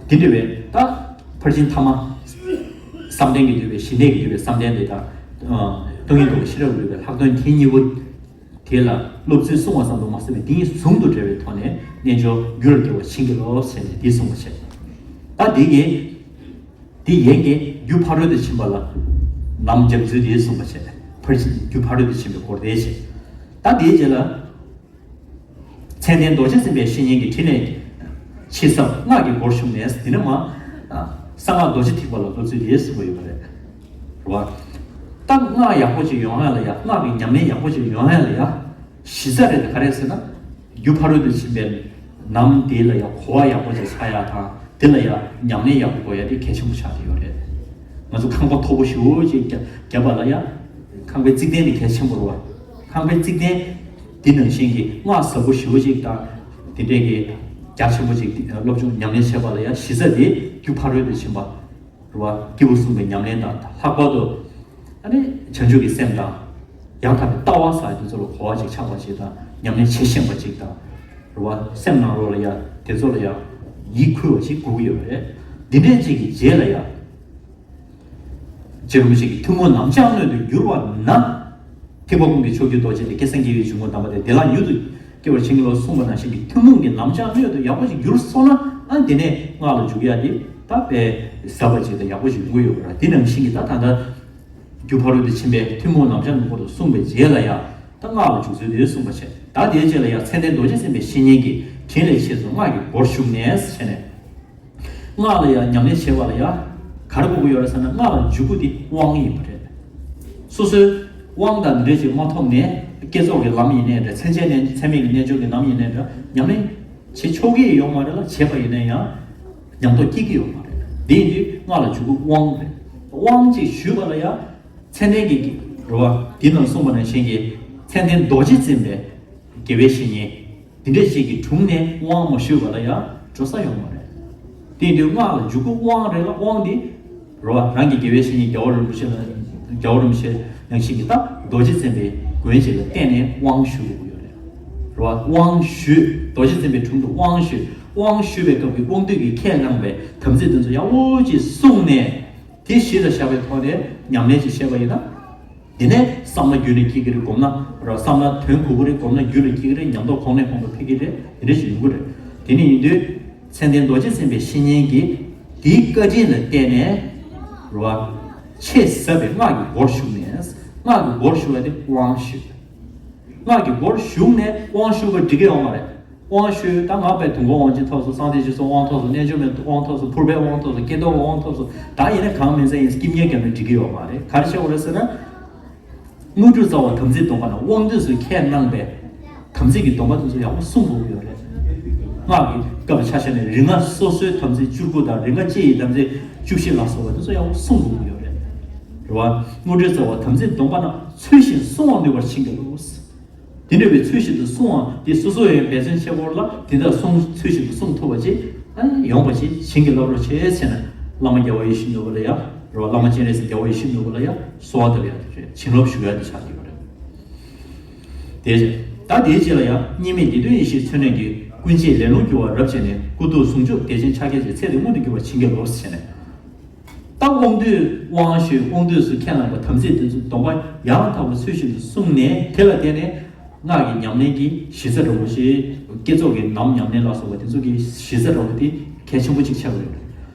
དེ་འདྲ་བའི་ད་ཕར་ཕྱིན་ཐ་མ། བསམ་གཏན་གྱིས་བསྡུས་པའི། ཞི་གནས་ཀྱིས་བསྡུས་པའི་བསམ་གཏན་དེ་དང་། སྟོང་ཉིད་རྟོགས་པའི་ཤེས་རབ་ཀྱིས་བསྡུས་པའི་ལྷག་དོན་དེ་གཉིས་པོ། དེ་ལ་སློབ་ཚུལ་གསུང་བ་ཙམ་དུ་མ་ཟད་པའི་དེ་གཉིས་ཟུང་དུ་འབྲེལ་བའི་ཐོག་ནས་རྣལ་འབྱོར་རྒྱུད་ལ་སྐྱེ་བར་བྱིན་གྱིས་རློབས་ཟེར་ནས་འདི་གསུངས་པ་བྱས། ད་འདི་གིས། འདི་ཡན་གྱིས་རྒྱུ་ཕ་རོལ་ཏུ་ཕྱིན་པ་ལ་ལམ་རྒྱག་ཚུལ་འདི་གསུངས་པ་བྱས། ཕར་ཕྱིན། རྒྱུ་ཕ་རོལ་ཏུ་ཕྱིན་པའི་སྐོར་དེ་བྱས། ད་འདིའི་རྗེས་ལ། མཚན་ལྡན་རྡོ་རྗེ་སེམས་དཔའི་བཤེས་གཉེན་གྱི་ཕྲིན་ལས་ཀྱི་ཕྱིར་ཟབ་སྔགས་ཀྱི་སྒོར་ཞུགས་ནས། དེ་ནས་མར་གསང་སྔགས་རྡོ་རྗེ་ཐེག་པ་ལ་སློབ་ཚུལ་འདི་གསུངས་པ་ཡོད་པ་རེད། རེད་བ། ད་སྔགས་ཡག་པོ་ཅིག་ཡོང་ཡ་ལ་ཡ། སྔགས་ཀྱི་ཉམས་ལེན་ཡག་པོ་ཅིག་ཡོང་ཡ་ལ་ཡ། གཞི་རྩ་རེད། ག་རེ་ཟེར་ན། རྒྱུ་ཕ་རོལ་ཏུ་ཕྱིན་པའི་ལམ་དེ་ལ་ཡ་གོ་བ་ཡག་པོ་ཅིག་ཆགས་ཡ་དང་། དེ་ལ་ཡ་ཉམས་ལེན་ཡག་པོ་དགོས་ཡ་དེ་གལ་ཆེན་པོ་ཆགས་བསྡད་ཡོད་རེད། ང་ཚོ་ཁང་པ་མཐོ་པོ་ཞེ་པོ་ཅིག་བརྒྱབ་བརྒྱབ་པ་ལ་ཡ། ཁང་པའི་རྩིག་རྟེན་དེ་གལ་ཆེན་པོ་རེད་བ། ཁང་པའི་རྩིག་རྟེན་དེ་ནང་བཞིན་གྱི་སྔགས་ཟབ་པོ་ཞེ་པོ་ཅིག་དང་། དེ་འདྲས་ཀྱི་རྒྱ་ཆེན་པོ་ཅིག་སློབ་སྦྱོང་ཉམས་ལེན་བྱེད་པ་ལ་ཡ་གཞི་རྩ་དེ་རྒྱུ་ཕ་རོལ་ཏུ་ཕྱིན་པ། རེད་བ། སྐྱེས་བུ་གསུམ་པའི་ཉམས་ལེན་དང་། ལྷག་པར་དུ་ཨ་ནི་བྱང་ཆུབ་ཀྱི་སེམས་དང་། ཡང་དག་པའི་ལྟ་བ་ཟེར་དེ་ཚོ་ལ་གོ་བ་ཅིག་ཆགས་པ་ཅིག་དང་། ཉམས་ལེན་བྱེད་ཤེས་པ་ཅིག་དང་། རེད་བ། སེམས་ནང་ལོགས་ལ་ཡ་དེ་ཚོ་ལ་ཡ་ཡིད་འཁུལ་བ་ཅིག་དགོས་ཀྱི་ཡོད་པ་རེད། འདི་འདྲས་ཅིག་གི་རྗེས་ལ་ཡ། རྗེ་རིན་པོ་ཆེ་གིས་ཐུན་མོང་ལམ་སྦྱངས་སྣོད་དུ་གྱུར་པ་ན། ཐེག་པ་ཀུན་གྱི་མཆོག་གྱུར་རྡོ་རྗེ་སྟེ། སྐལ་བཟང་དགེ་བའི་འཇུག་ངོགས་དམ་པ་སྟེ། བདེ་བླག་མྱུར་དུ་སྐྱེ་བར་བྱིན་གྱིས་རློབས་གསུངས་པ་ནང་བཞིན་གྱི་ཐུན་མོང་གི་ལམ་སྦྱངས་སྣོད་དུ་ཡག་པོ་ཞིག་གྱུར་སོང་ན། ཨ་དེ་ནས་སྔགས་ལ་འཇུག་ཡ་དེ་ད་དཔེ་ཟབ་པ་ཅིག་དང་ཡག་པོ་ཞིག་ཡོང་གི་ཡོད་པ་རེད། དེ་ནང་བཞིན་གྱི་ད་ད་ལྟ་ རྒྱུ་ཕ་རོལ་ཏུ་ཕྱིན་པའི་ཐུན་མོང་ནམ་མཁའ་ནང་བཞིན་དུ་གསུངས་པའི་རྗེས་ལ་ཡང་ད་སྔགས་ལ་འཇུག་ཚུལ་དེ་གསུངས་པ་བྱས། ད་དེའི་རྗེས་ལ་ཡང་མཚན་ལྡན་རྡོ་རྗེ་སེམས་དཔའི་བཤེས་གཉེན་གྱིས་དྲིན་ལས་ཆེས་སུ་སྔགས་ཀྱི་སྒོར་ཞུགས་ནས་བྱས་ནས། སྔགས་ལ་ཡང་ཉམས་ལེན་བྱེད་པ་ལ་ཡང་ག་རེ་དགོས་ཀྱི་ཡོད་རེད་ཟེར་ན། སྔགས་ལ་འཇུག་སྒོ་དེ་དབང་ཡིན་པ་རེད། སོ་སོའི་དབང་དང་འདི་འདྲ་ཞིག་མ་ཐོབ་ནས་བསྐྱེད་རྫོགས་ཀྱི་ལམ་ཡིན་ནའི་འདྲ། མཚན་བཅས་ནས་མཚན་མེད་ཀྱི་རྣལ་འབྱོར་གྱི་ལམ་ཡིན་ནའི་འདྲ། ཉམས་ལེན་བྱེད་ཆོག་གི་ཡོད་མ་རེད་ལ། བྱས་པ་ཡིན་ན་ཡང་ཉམས་རྟོགས་སྐྱེ་གི་ཡོད་མ་རེད། འདི་ཡིན་དུས་སྔགས་ལ་འཇུག་སྒོ་དབང་རེད། དབང་ཅིག་ཞུས་པ་ལ་ཡང་མཚན་ལྡན་གྱི་རེད་བ། འདི་ནང་གསུངས་པ་ནང་བཞིན་གྱི་མཚན་ལྡན་རྡོ་རྗེ་འཛིན་པའི་དགེ་བའི་བཤེས་གཉེན་འདི་འདྲ་ཞིག་གི་དྲུང་ནས་དབང་མ་ཞུས་པ་ལ་ཡང་འགྲོ་ས་ཡོད་མ་རེད། དེ་ཡིན་དུས་སྔགས་ལ་འཇུག་སྒོ་དབང་རེད་ལ། དབང་འདི་རེད་བ། རང་གི་དགེ་བའི་བཤེས་གཉེན་རྒྱལ་བ་རིན་པོ་ཆེ་ལ། རྒྱལ་བ་རིན་པོ་ཆེ་ནང་བཞིན་གྱི་ད་རྡོ་རྗེ་འཛིན་པའི་མགོན་ཞིག་ལ་བརྟེན་ནས་དབང་ཞུ་དགོས་ཀྱི་ཡོད་རེད། རེད་བ། དབང་ཞུས། རྡོ་རྗེ་འཛིན་པའི་དྲུང་དུ་དབང་ཞུས། དབང་ཞུས་པའི་སྐབས་ཀྱི་དབང་སྡུད་ཀྱིས་ཁས་བླངས་པའི་དམ་ཚིག་དེ་ཚོ་ཡག་པོ་ཅིག་བསྲུངས་ནས། དེ་གཞི་ལ་བཞག་པའི་ཐོག་ནས་ཉམས་ལེན་ཅིག་བྱས་པ་ཡིན་ན། དེ་ནས་བསམ་བློ་རྒྱུད་ལ་སྐྱེ་གི་རེད། སྒོམ་ན་ར་བསམ་བློ་དོན་གོ་གི་རེད། སྒོམ་ན་རྒྱུད་ལ་སྐྱེ་གི་རེད། ཉམས་རྟོགས་གོང་ནས་གོང་དུ་འཕེལ་གི་རེད། དེ་འདྲ་ཞིག་ཡོང་གི་རེད། དེ་ནས་ཡིན་དུས་མཚན་ལྡན་རྡོ་རྗེ་འཛིན་པའི་བཤེས་གཉེན་གྱིས་དེའི་བཀའ་དྲིན་ལ་བརྟེན་ནས་ར་ཆེས་ཟབ་པའི་སྔགས་ཀྱི་སྒོར་ཞུགས་ནས། སྔགས་ཀྱི་སྒོར་ཞུགས་པ་དེ་དབང་ཞུས། སྔགས་ཀྱི་སྒོར་ཞུགས་ནས་དབང་ཞུ་བ་འགྲིག་གི་ཡོད་མ་རེད། དབང་ཞུ། ད་ང་དཔེ་དུས་འཁོར་དབང་ཆེན་ཐོབ་སོང་། གསང་བདེ་ཆེན་གསུམ་དབང་ཐོབ་སོང་། རྣལ་འབྱོར་མའི་དབང་ཐོབ་སོང་། ཕུར་པའི་དབང་ཐོབ་སོང་། ཀྱེ་རྡོར་གྱི་དབང་ཐོབ་སོང་། ད་ཡིན་ན་གང་མིན་ཚད་ཡིན་སྐྱིད་ཉལ་བརྒྱབ་ན་འགྲིག་གི་ཡོད་མ་རེད། ག་རེ་བྱེད་དགོས་རེད་ཟེར་ན། དངོས་གྲུབ་རྩ་བ་དམ་ཚིག་སྡོམ་པ་ནང་དབང་དུས་སུ་ཁས་བླངས་པའི་དམ་ཚིག་གི་སྡོམ་པ་དེ་ཚོ་ཡག་པོ་སྲུང་དགོས་ཀྱི་ཡོད་རེད། སྔགས་ཀྱི་སྐབས་ཆ་བཞག་ནས་རིག་སྔགས་སོ་སོའི་དམ་ཚིག་བཅུ་དགུ་དང་། རིག་སྔགས་སྤྱི་ཡི་དམ་ཚིག་བཅུ་བཞི་ལ་སོགས་པ་དེ་ཚོ་ཡག་པོ་སྲུང་དགོས་ཀྱི་ཡོད་རེད། རེད་བ། དངོས་གྲུབ་རྩ་བ་དམ་ཚིག་སྡོམ་པ་ནང་ཚུལ་བཞིན་བསྲུང་བར་ནུས་པར་བྱིན་གྱིས་རློབས། དེ་འདྲ་བའི་ཚུལ་བཞིན་དུ་བསྲུང་བ་དེ་སོ་སོ་ཡང་འབད་བརྩོན་བྱེད་དགོས་ལ། དེ་དག་བསྲུང་། ཚུལ་བཞིན་དུ་བསྲུང་ཐུབ་པ་ཅིག་ཨ་ནི་ཡོང་བ་ཅིག་བྱིན་གྱིས་བརླབ་རོགས་བྱེད་ཟེར་ནས་བླ་མ་རྒྱལ་བ་ཡིད་བཞིན་ནོར་བུ་ལ་ཡ། རེད་བ། བླ་མ་སྤྱན་རས་གཟིགས་རྒྱལ་བ་ཡིད་བཞིན་ནོར་བུ་ལ་ཡ་གསོལ་བ་འདེབས་ཡ་དེ་རེད། བྱིན་རླབས་ཞུ་ཡ་དེ་ཆགས་ཀྱི་ཡོད་རེད། དེ་རེད། ད་དེའི་རྗེས་ལ་ཡ་གཉིས་མེད་བདེ་སྟོང་ཡེ་ཤེས་མཚོན་རྣོན་གྱིས་ཀུན་བྱེད་ལེ་ལོང་སྒྱུར་བ་རབ་བྱས་ནས། སྐུ་གདུང་ཟུང་འཇུག་བདེ་ཆེན་ཕྱག་རྒྱ་ཆེ། ཚེ་འདི་མངོན་དུ་གྱུར་པར་བྱིན་གྱིས་རློབས་ཟེར་ནས། ད་དབང་དུས་དབང་ཞུས། དབང་དུས་སུ་ཁས་བླངས་པ་དམ་ཚིག་དེ་ཚོ་སྡོམ་པ་ཡང་དག་པ་ཚུལ་བཞིན་དུ་བསྲུངས་ནས། དེ་ལ་བརྟེན་ནས་སྔགས་ཀྱི་ཉམས་ལེན་གྱི་གཞི་རྩ་འདྲ་བོ་ཞིག་བསྐྱེད་རྫོགས་ཀྱི་ལམ་ཉམས་ལེན་ལ་སོགས་པ་དེ་ཚོ་གི་གཞི་རྩ་འདྲ་བོ་དེ་གལ་ཆེན་པོ་གཅིག་ཆགས་ཀྱི་ཡོད་རེད།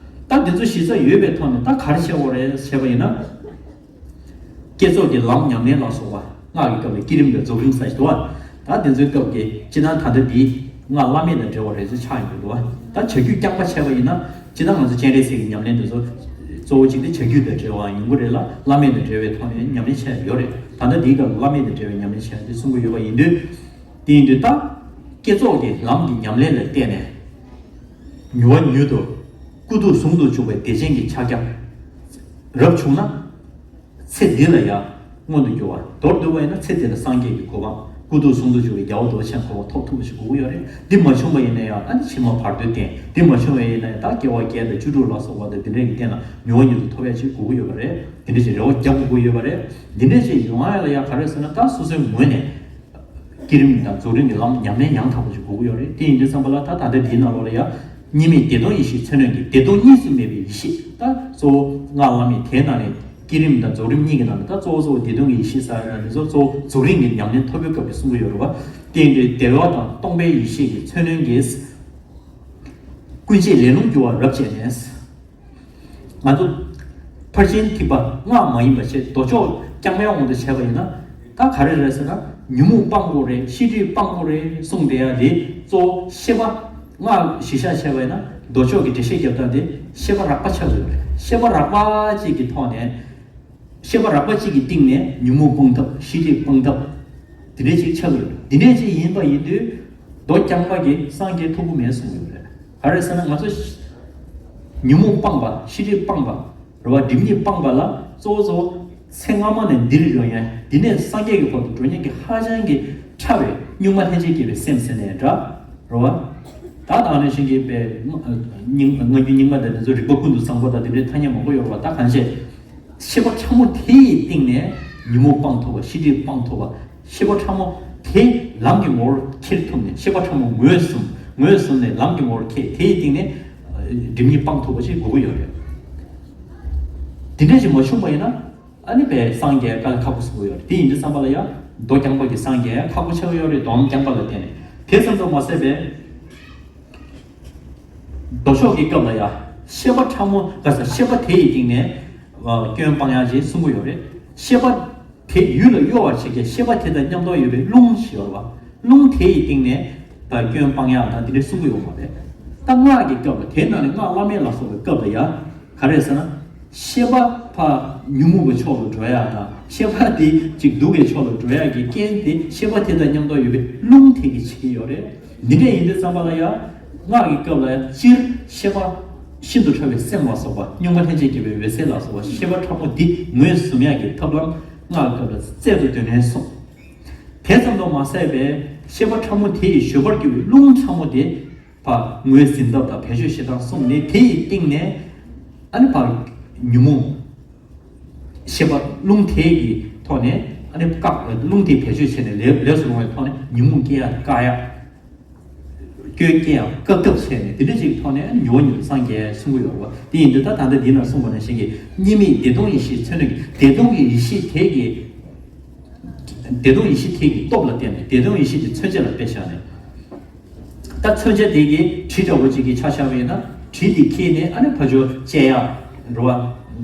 ད་དེ་ཚོ་གཞི་རྩ་ཡོད་པའི་ཐོག་ནས་ད་ག་རེ་བྱེད་དགོས་རེད་ཟེར་བ་ཡིན་ན། བསྐྱེད་རྫོགས་ཀྱི་ལམ་ཉམས་ལེན་ལ་སོགས་པ། སྔགས་ཀྱི་སྐབས་ལ་བསྐྱེད་རིམ་དང་རྫོགས་རིམ་ཟེར་ཞིག་འདུག་བ། ད་དེ་ཚོའི་སྐབས་ཀྱི་སྤྱིར་བཏང་ད་ལྟ་འདི་སྔགས་བླ་མེད་དང་འབྲེལ་བ་རེད་ཟེར་ཆགས་ཡོང་གི་འདུག་བ། ད་བྱ་རྒྱུད་རྐྱང་པ་བྱས་པ་ཡིན་ན། སྤྱིར་བཏང་ང་ཚོ་སྤྱན་རས་གཟིགས་ཀྱི་ཉམས་ལེན་དེ་ཚོ་གཙོ་བོ་གཅིག་དེ་བྱ་རྒྱུད་དང་འབྲེལ་བ་ཡོང་གི་རེད་ལ། བླ་མེད་དང་འབྲེལ་བའི་ཐོག་ནས་ཉམས་ལེན་བྱས་ཡོད་རེད། ད་ལྟ་འདིའི་སྐབས་ལ་བླ་མེད་དང་འབྲེལ་བའི་ཉམས་ལེན་བྱས་ཏེ་གསུང་གི་ཡོད་པ་ཡིན་དུས། དེ་ཡིན་དུས་ད་བསྐྱེད་རྫོགས་ཀྱི་ལམ་གྱི་ཉམས་ལེན་ལ་བརྟེན་ནས་མྱུར་བ་མྱུར་དུ་སྐུ་གདུང་ཟུང་དུ་འཇུག་པའི་བདེ་ཆེན་གྱི་ཕྱག་རྒྱ་རབ་བྱུང་ན། ཚེ་འདི་ལ་ཡང་མངོན་དུ་གྱུར་པ། མདོར་བསྡུས་པ་ཡིན་ན་ཚེ་འདི་ལ་སངས་རྒྱས་ཀྱི་གོ་འཕང་། སྐུ་གདུང་ཟུང་དུ་འཇུག་པའི་རྒྱལ་བ་རྡོ་རྗེ་འཆང་གོ་འཕང་ཐོབ་ཐུབ་པ་ཞིག་དགོས་ཀྱི་ཡོད་རེད། འདི་མ་བྱུང་བ་ཡིན་ན་ཡང་ཨ་ནི་ཕྱི་མ་བར་དོའི་རྟེན། འདི་མ་བྱུང་བ་ཡིན་ན་ཡང་ད་སྐྱེ་བ་བརྒྱད་དང་བཅུ་དྲུག་ལ་སོགས་པ་དང་དེ་འདྲའི་གི་རྟེན་ལ་མྱུར་བ་མྱུར་དུ་ཐོབ་ཡ་ཅིག་དགོས་ཀྱི་ཡོད་པ་རེད། དེ་འདྲ་ཞིག་རེ་བ་རྒྱག་དགོས་ཀྱི་ཡོད་པ་རེད། འདི་འདྲ་ཞིག་ཡོང་ཡ་ལ་ཡང་ག་རེ་ཟེར་ན། ད་སོ་སོའི་ངོས་ནས་བསྐྱེད་རིམ་དང་རྫོགས་རིམ་གྱི་ལམ་ཉམས་ལེན་ཡང་དག་པ་ཞིག་དགོས་ཀྱི་ཡོད་རེད། དེ་ཡིན་དུས་ཙམ་པ་ལ་ད་ད་ལྟ་འདིའི་ནང་ལོགས་ལ་ཡང་གཉིས་མེད་བདེ་སྟོང་ཡེ་ཤེས་མཚོན་རྣོན་གྱིས་བདེ་སྟོང་གཉིས་སུ་མེད་པའི་ཡེ་ཤེས། ད་གཙོ་བོ་སྔགས་བླ་མེད་དེའི་ནང་ནས། བསྐྱེད་རིམ་དང་རྫོགས་རིམ་གཉིས་ཀྱི་ནང་ནས་ད་གཙོ་བོ་གཙོ་བོ་བདེ་སྟོང་གི་ཡེ་ཤེས་ཟེར་ཡ་དེ་ཚོ་གཙོ་བོ་རྫོགས་རིམ་གྱི་ཉམས་ལེན་ཐོབ་པའི་སྐབས་ཀྱི་གསུང་གི་ཡོད་རེད་བ། དེ་ཡིན་དུས་བདེ་བ་དང་སྟོང་པའི་ཡེ་ཤེས་ཀྱི་མཚོན་རྣོན་གྱིས། ཀུན་བྱེད་ལེ་ལོང་སྒྱུར་བ་རབ་བྱས་ནས། ང་ཚོ་ཕར་ཕྱིན་ཐེག་པ་སྔགས་མ་ཡིན་པ་བྱས་མདོ་ཕྱོགས་རྐྱང་པའི་དབང་དུ་བྱས་པ་ཡིན་ན། ད་ག་རེ་རེད་ཟེར་ན། ཉོན་མོངས་སྤང་དགོས་རེད། ཤེས་སྒྲིབ་སྤང་དགོས་རེད་གསུངས་བསྡད་ཡ་དེ་གཙོ་བོ་ཤེས་པ། སྔགས་གཞི་བཞག་བྱས་པ་ཡིན་ན་མདོ་ཕྱོགས་ཀྱི་འགྲེལ་བཤད་རྒྱབ་སྟངས་དེ་ཤེས་པ་རགས་པ་ཆགས་ཀྱི་ཡོད་རེད། ཤེས་པ་རགས་པ་གཅིག་གི་ཐོག་ནས། ཤེས་པ་རགས་པ་གཅིག་གི་སྟེང་ནས་ཉོན་མོངས་སྤང་ཐབས། ཤེས་སྒྲིབ་སྤང་ཐབས། དེ་འདྲས་ཅིག་ཆགས་ཀྱི་ཡོད་རེད། དེ་འདྲས་ཅིག་ཡིན་པ་ཡིན་དུས་མདོ་རྐྱང་པ་གིས་སངས་རྒྱས་ཐུབ་ཀྱི་མེད་གསུངས་ཡོད་རེད། ག་རེ་ཟེར་ན་ང་ཚོ་ཉོན་མོངས་སྤངས་པ། ཤེས་སྒྲིབ་སྤངས་པ། རེད་བ། སྒྲིབ་གཉིས་སྤངས་པ་ལ་གཙོ་བོ་གཙོ་བོ་ཚེ་སྔ་མ་ནས་འདིར་འགྲོ་ཡ། འདི་ནས་སངས་རྒྱས་ཀྱི་བར་དུ་འགྲོ་མཁན་གྱི་ཧ་ཅང་གི་ཕྲ་བའི་གཉུག་མ་ལྷན་ཅིག་སྐྱེས་པའི་སེམས་ཟེར་ནས་འདྲ། རེད་བ། ད་ད་ནང་བཞིན་གྱི་པའི་སྙིང་སྔ་འགྱུར་རྙིང་མ་དང་དེ་ཚོ་རིག་པ་ཀུན་ཏུ་བཟང་པོ་དང་དེ་འདྲའི་ཐ་སྙད་མང་པོ་ཡོད་རེད་བ། ད་གང་བྱས། ཤེས་པ་ཕྲ་མོ་དེ་ཡི་སྟེང་ནས་ཉོན་མོངས་སྤང་ཐུབ་པ། ཤེས་སྒྲིབ་སྤང་ཐུབ་པ། ཤེས་པ་ཕྲ་མོ་དེ་ལམ་གྱི་ངོ་བོར་འཁྱེར་ཐུབ་ནས། ཤེས་པ་ཕྲ་མོ་ངོས་བཟུང་། ངོས་བཟུང་ནས་ལམ་གྱི་ངོ་བོར་འཁྱེར། དེ་ཡི་སྟེང་ནས་སྒྲིབ་གཉིས་སྤང་ཐུབ་པ་ཞིག་དགོས་ཀྱི་ཡོད་རེད། དེ་འདྲ་ཞིག་མ་བྱུང་བ་ཡིན་ན། ཨ་ནི་པའི་སངས་རྒྱས་དཀའ་ལས་ཁག་པོ་བཟོ་གི་ཡོད་རེད། དེ་ཡིན་དུས་ཙམ་པ་ལ་ཡང་མདོ་རྐྱང་པ་གི་སངས་རྒྱས་ཁག་པོ་ཆགས་ཀྱི་ཡོད་རེད། སྡོམ་རྐྱང་པ་ལ་བརྟེན་ནས། དེ་ཙམ་དུ་མ་ཟད་པའི་མདོ་ཕྱོགས་ཀྱི་སྐབས་ལ་ཡང་ཤེས་པ་ཕྲ་མོ་ག་ས། ཤེས་པ་དེ་ཡི་སྟེང་ནས་སྐྱོན་སྤང་ཡག་ཅེས་གསུང་གི་ཡོད་རེད། ཤེས་པ་དེ་ཡུལ་ལ་གཡོ་བར་བྱེད་མཁན་ཤེས་པ་དེ་དང་མཉམ་དུ་ཡོད་པའི་རླུང་ཞེས་པ། རླུང་དེ་ཡི་སྟེང་ནས་ད་སྐྱོན་སྤང་ཡག་དང་དེ་འདྲ་གསུང་གི་ཡོད་མ་རེད། ད་སྔགས་ཀྱི་སྐབས་ལ་དེའི་ནང་ནས་སྔགས་བླ་མེད་ལ་སོགས་པའི་སྐབས་ལ་ཡང་ག་རེ་ཟེར་ན། ཤེས་པ་ཕར་ཉོན་མོངས་པའི་ཕྱོགས་ལ་འགྲོ་ཡག་དང་ཤེས་པ་དེ་ཅིག་སྡུག་གི་ཕྱོགས་ལ་འགྲོ་ཡག་གི་རྐྱེན་དེ་ཤེས་པ་དེ་དང་མཉམ་དུ་ཡོད་པའི་རླུང་དེ་གིས་བྱེད་ཀྱི་ཡོད་རེད། འདི་འདྲ་ཡིན་དུས་ཙམ་པ་ལ་ཡང་སྔགས་ཀྱི་སྐབས་ལ་ཡང་སྤྱིར་ཤེས་པ་ཤིན་ཏུ་ཕྲ་བའི་སེམས་ལ་སོགས་པ། སྙོམས་པར་ལྷན་ཅིག་སྐྱེས་པའི་འོད་གསལ་ལ་སོགས་པ་ཤེས་པ་ཕྲ་མོ་འདི་ངོས་ཟུང་ཡག་གི་ཐབས་ལམ་སྔགས་ཀྱི་སྐབས་ལ་རྩལ་དུ་འདོན་ནས་གསུངས། དེ་ཙམ་དུ་མ་ཟད་པའི་ཤེས་པ་ཕྲ་མོ་དེ་ཡི་བཞོད་པར་གྱུར་པའི་རླུང་ཕྲ་མོ་དེ་ཕར་ངོས་ཟིན་ཐབས་དང་བེད་སྤྱོད་བྱེད་སྟངས་གསུངས་ནས། དེ་ཡི་སྟེང་ནས་ཨ་ནི་ཕར་ཉོན་མོངས་ཤེས་པ་རླུང་དེ་གི་ཐོག་ནས་ཨ་ནི་བཀག་རླུང་དེ་བེད་སྤྱོད་བྱས་ནས་ལས་ལས་སུ་རུང་བའི་ཐོག་ནས་ཉོན་མོངས་སྐྱེ་ཡག་བཀག་ཡག་སྐྱོན་སྐྱེ་ཡག་བཀག་ཐབས་བྱས་ནས་དེ་འདྲ་ཅིག་ཐོག་ནས་ཨ་ནི་མྱུར་བ་མྱུར་དུ་སངས་རྒྱས་གསུང་གི་ཡོད་རེད་བ། དེ་ཡིན་དུས་ད་ད་ལྟ་འདི་ན་གསུངས་པ་ནང་བཞིན་གྱི་གཉིས་མེད་བདེ་སྟོང་ཡེ་ཤེས་མཚོན་ནས་བདེ་སྟོང་གི་ཡེ་ཤེས་དེ་གི་བདེ་སྟོང་ཡེ་ཤེས་དེ་གི་སྟོབས་ལ་བརྟེན་ནས་བདེ་སྟོང་ཡེ་ཤེས་ཀྱི་མཚོན་བྱེད་ལ་དཔེ་བཞག་ནས། ད་མཚོན་བྱ་དེ་གི་གྲི་འདྲ་བོ་ཅིག་གི་ཆ་བཞག་པ་ཡིན་ན། གྲི་དེ་ཁྱེར་ནས་ཨ་ནི་ཕར་ཕྱོགས་བཅད་ཡག་རེད་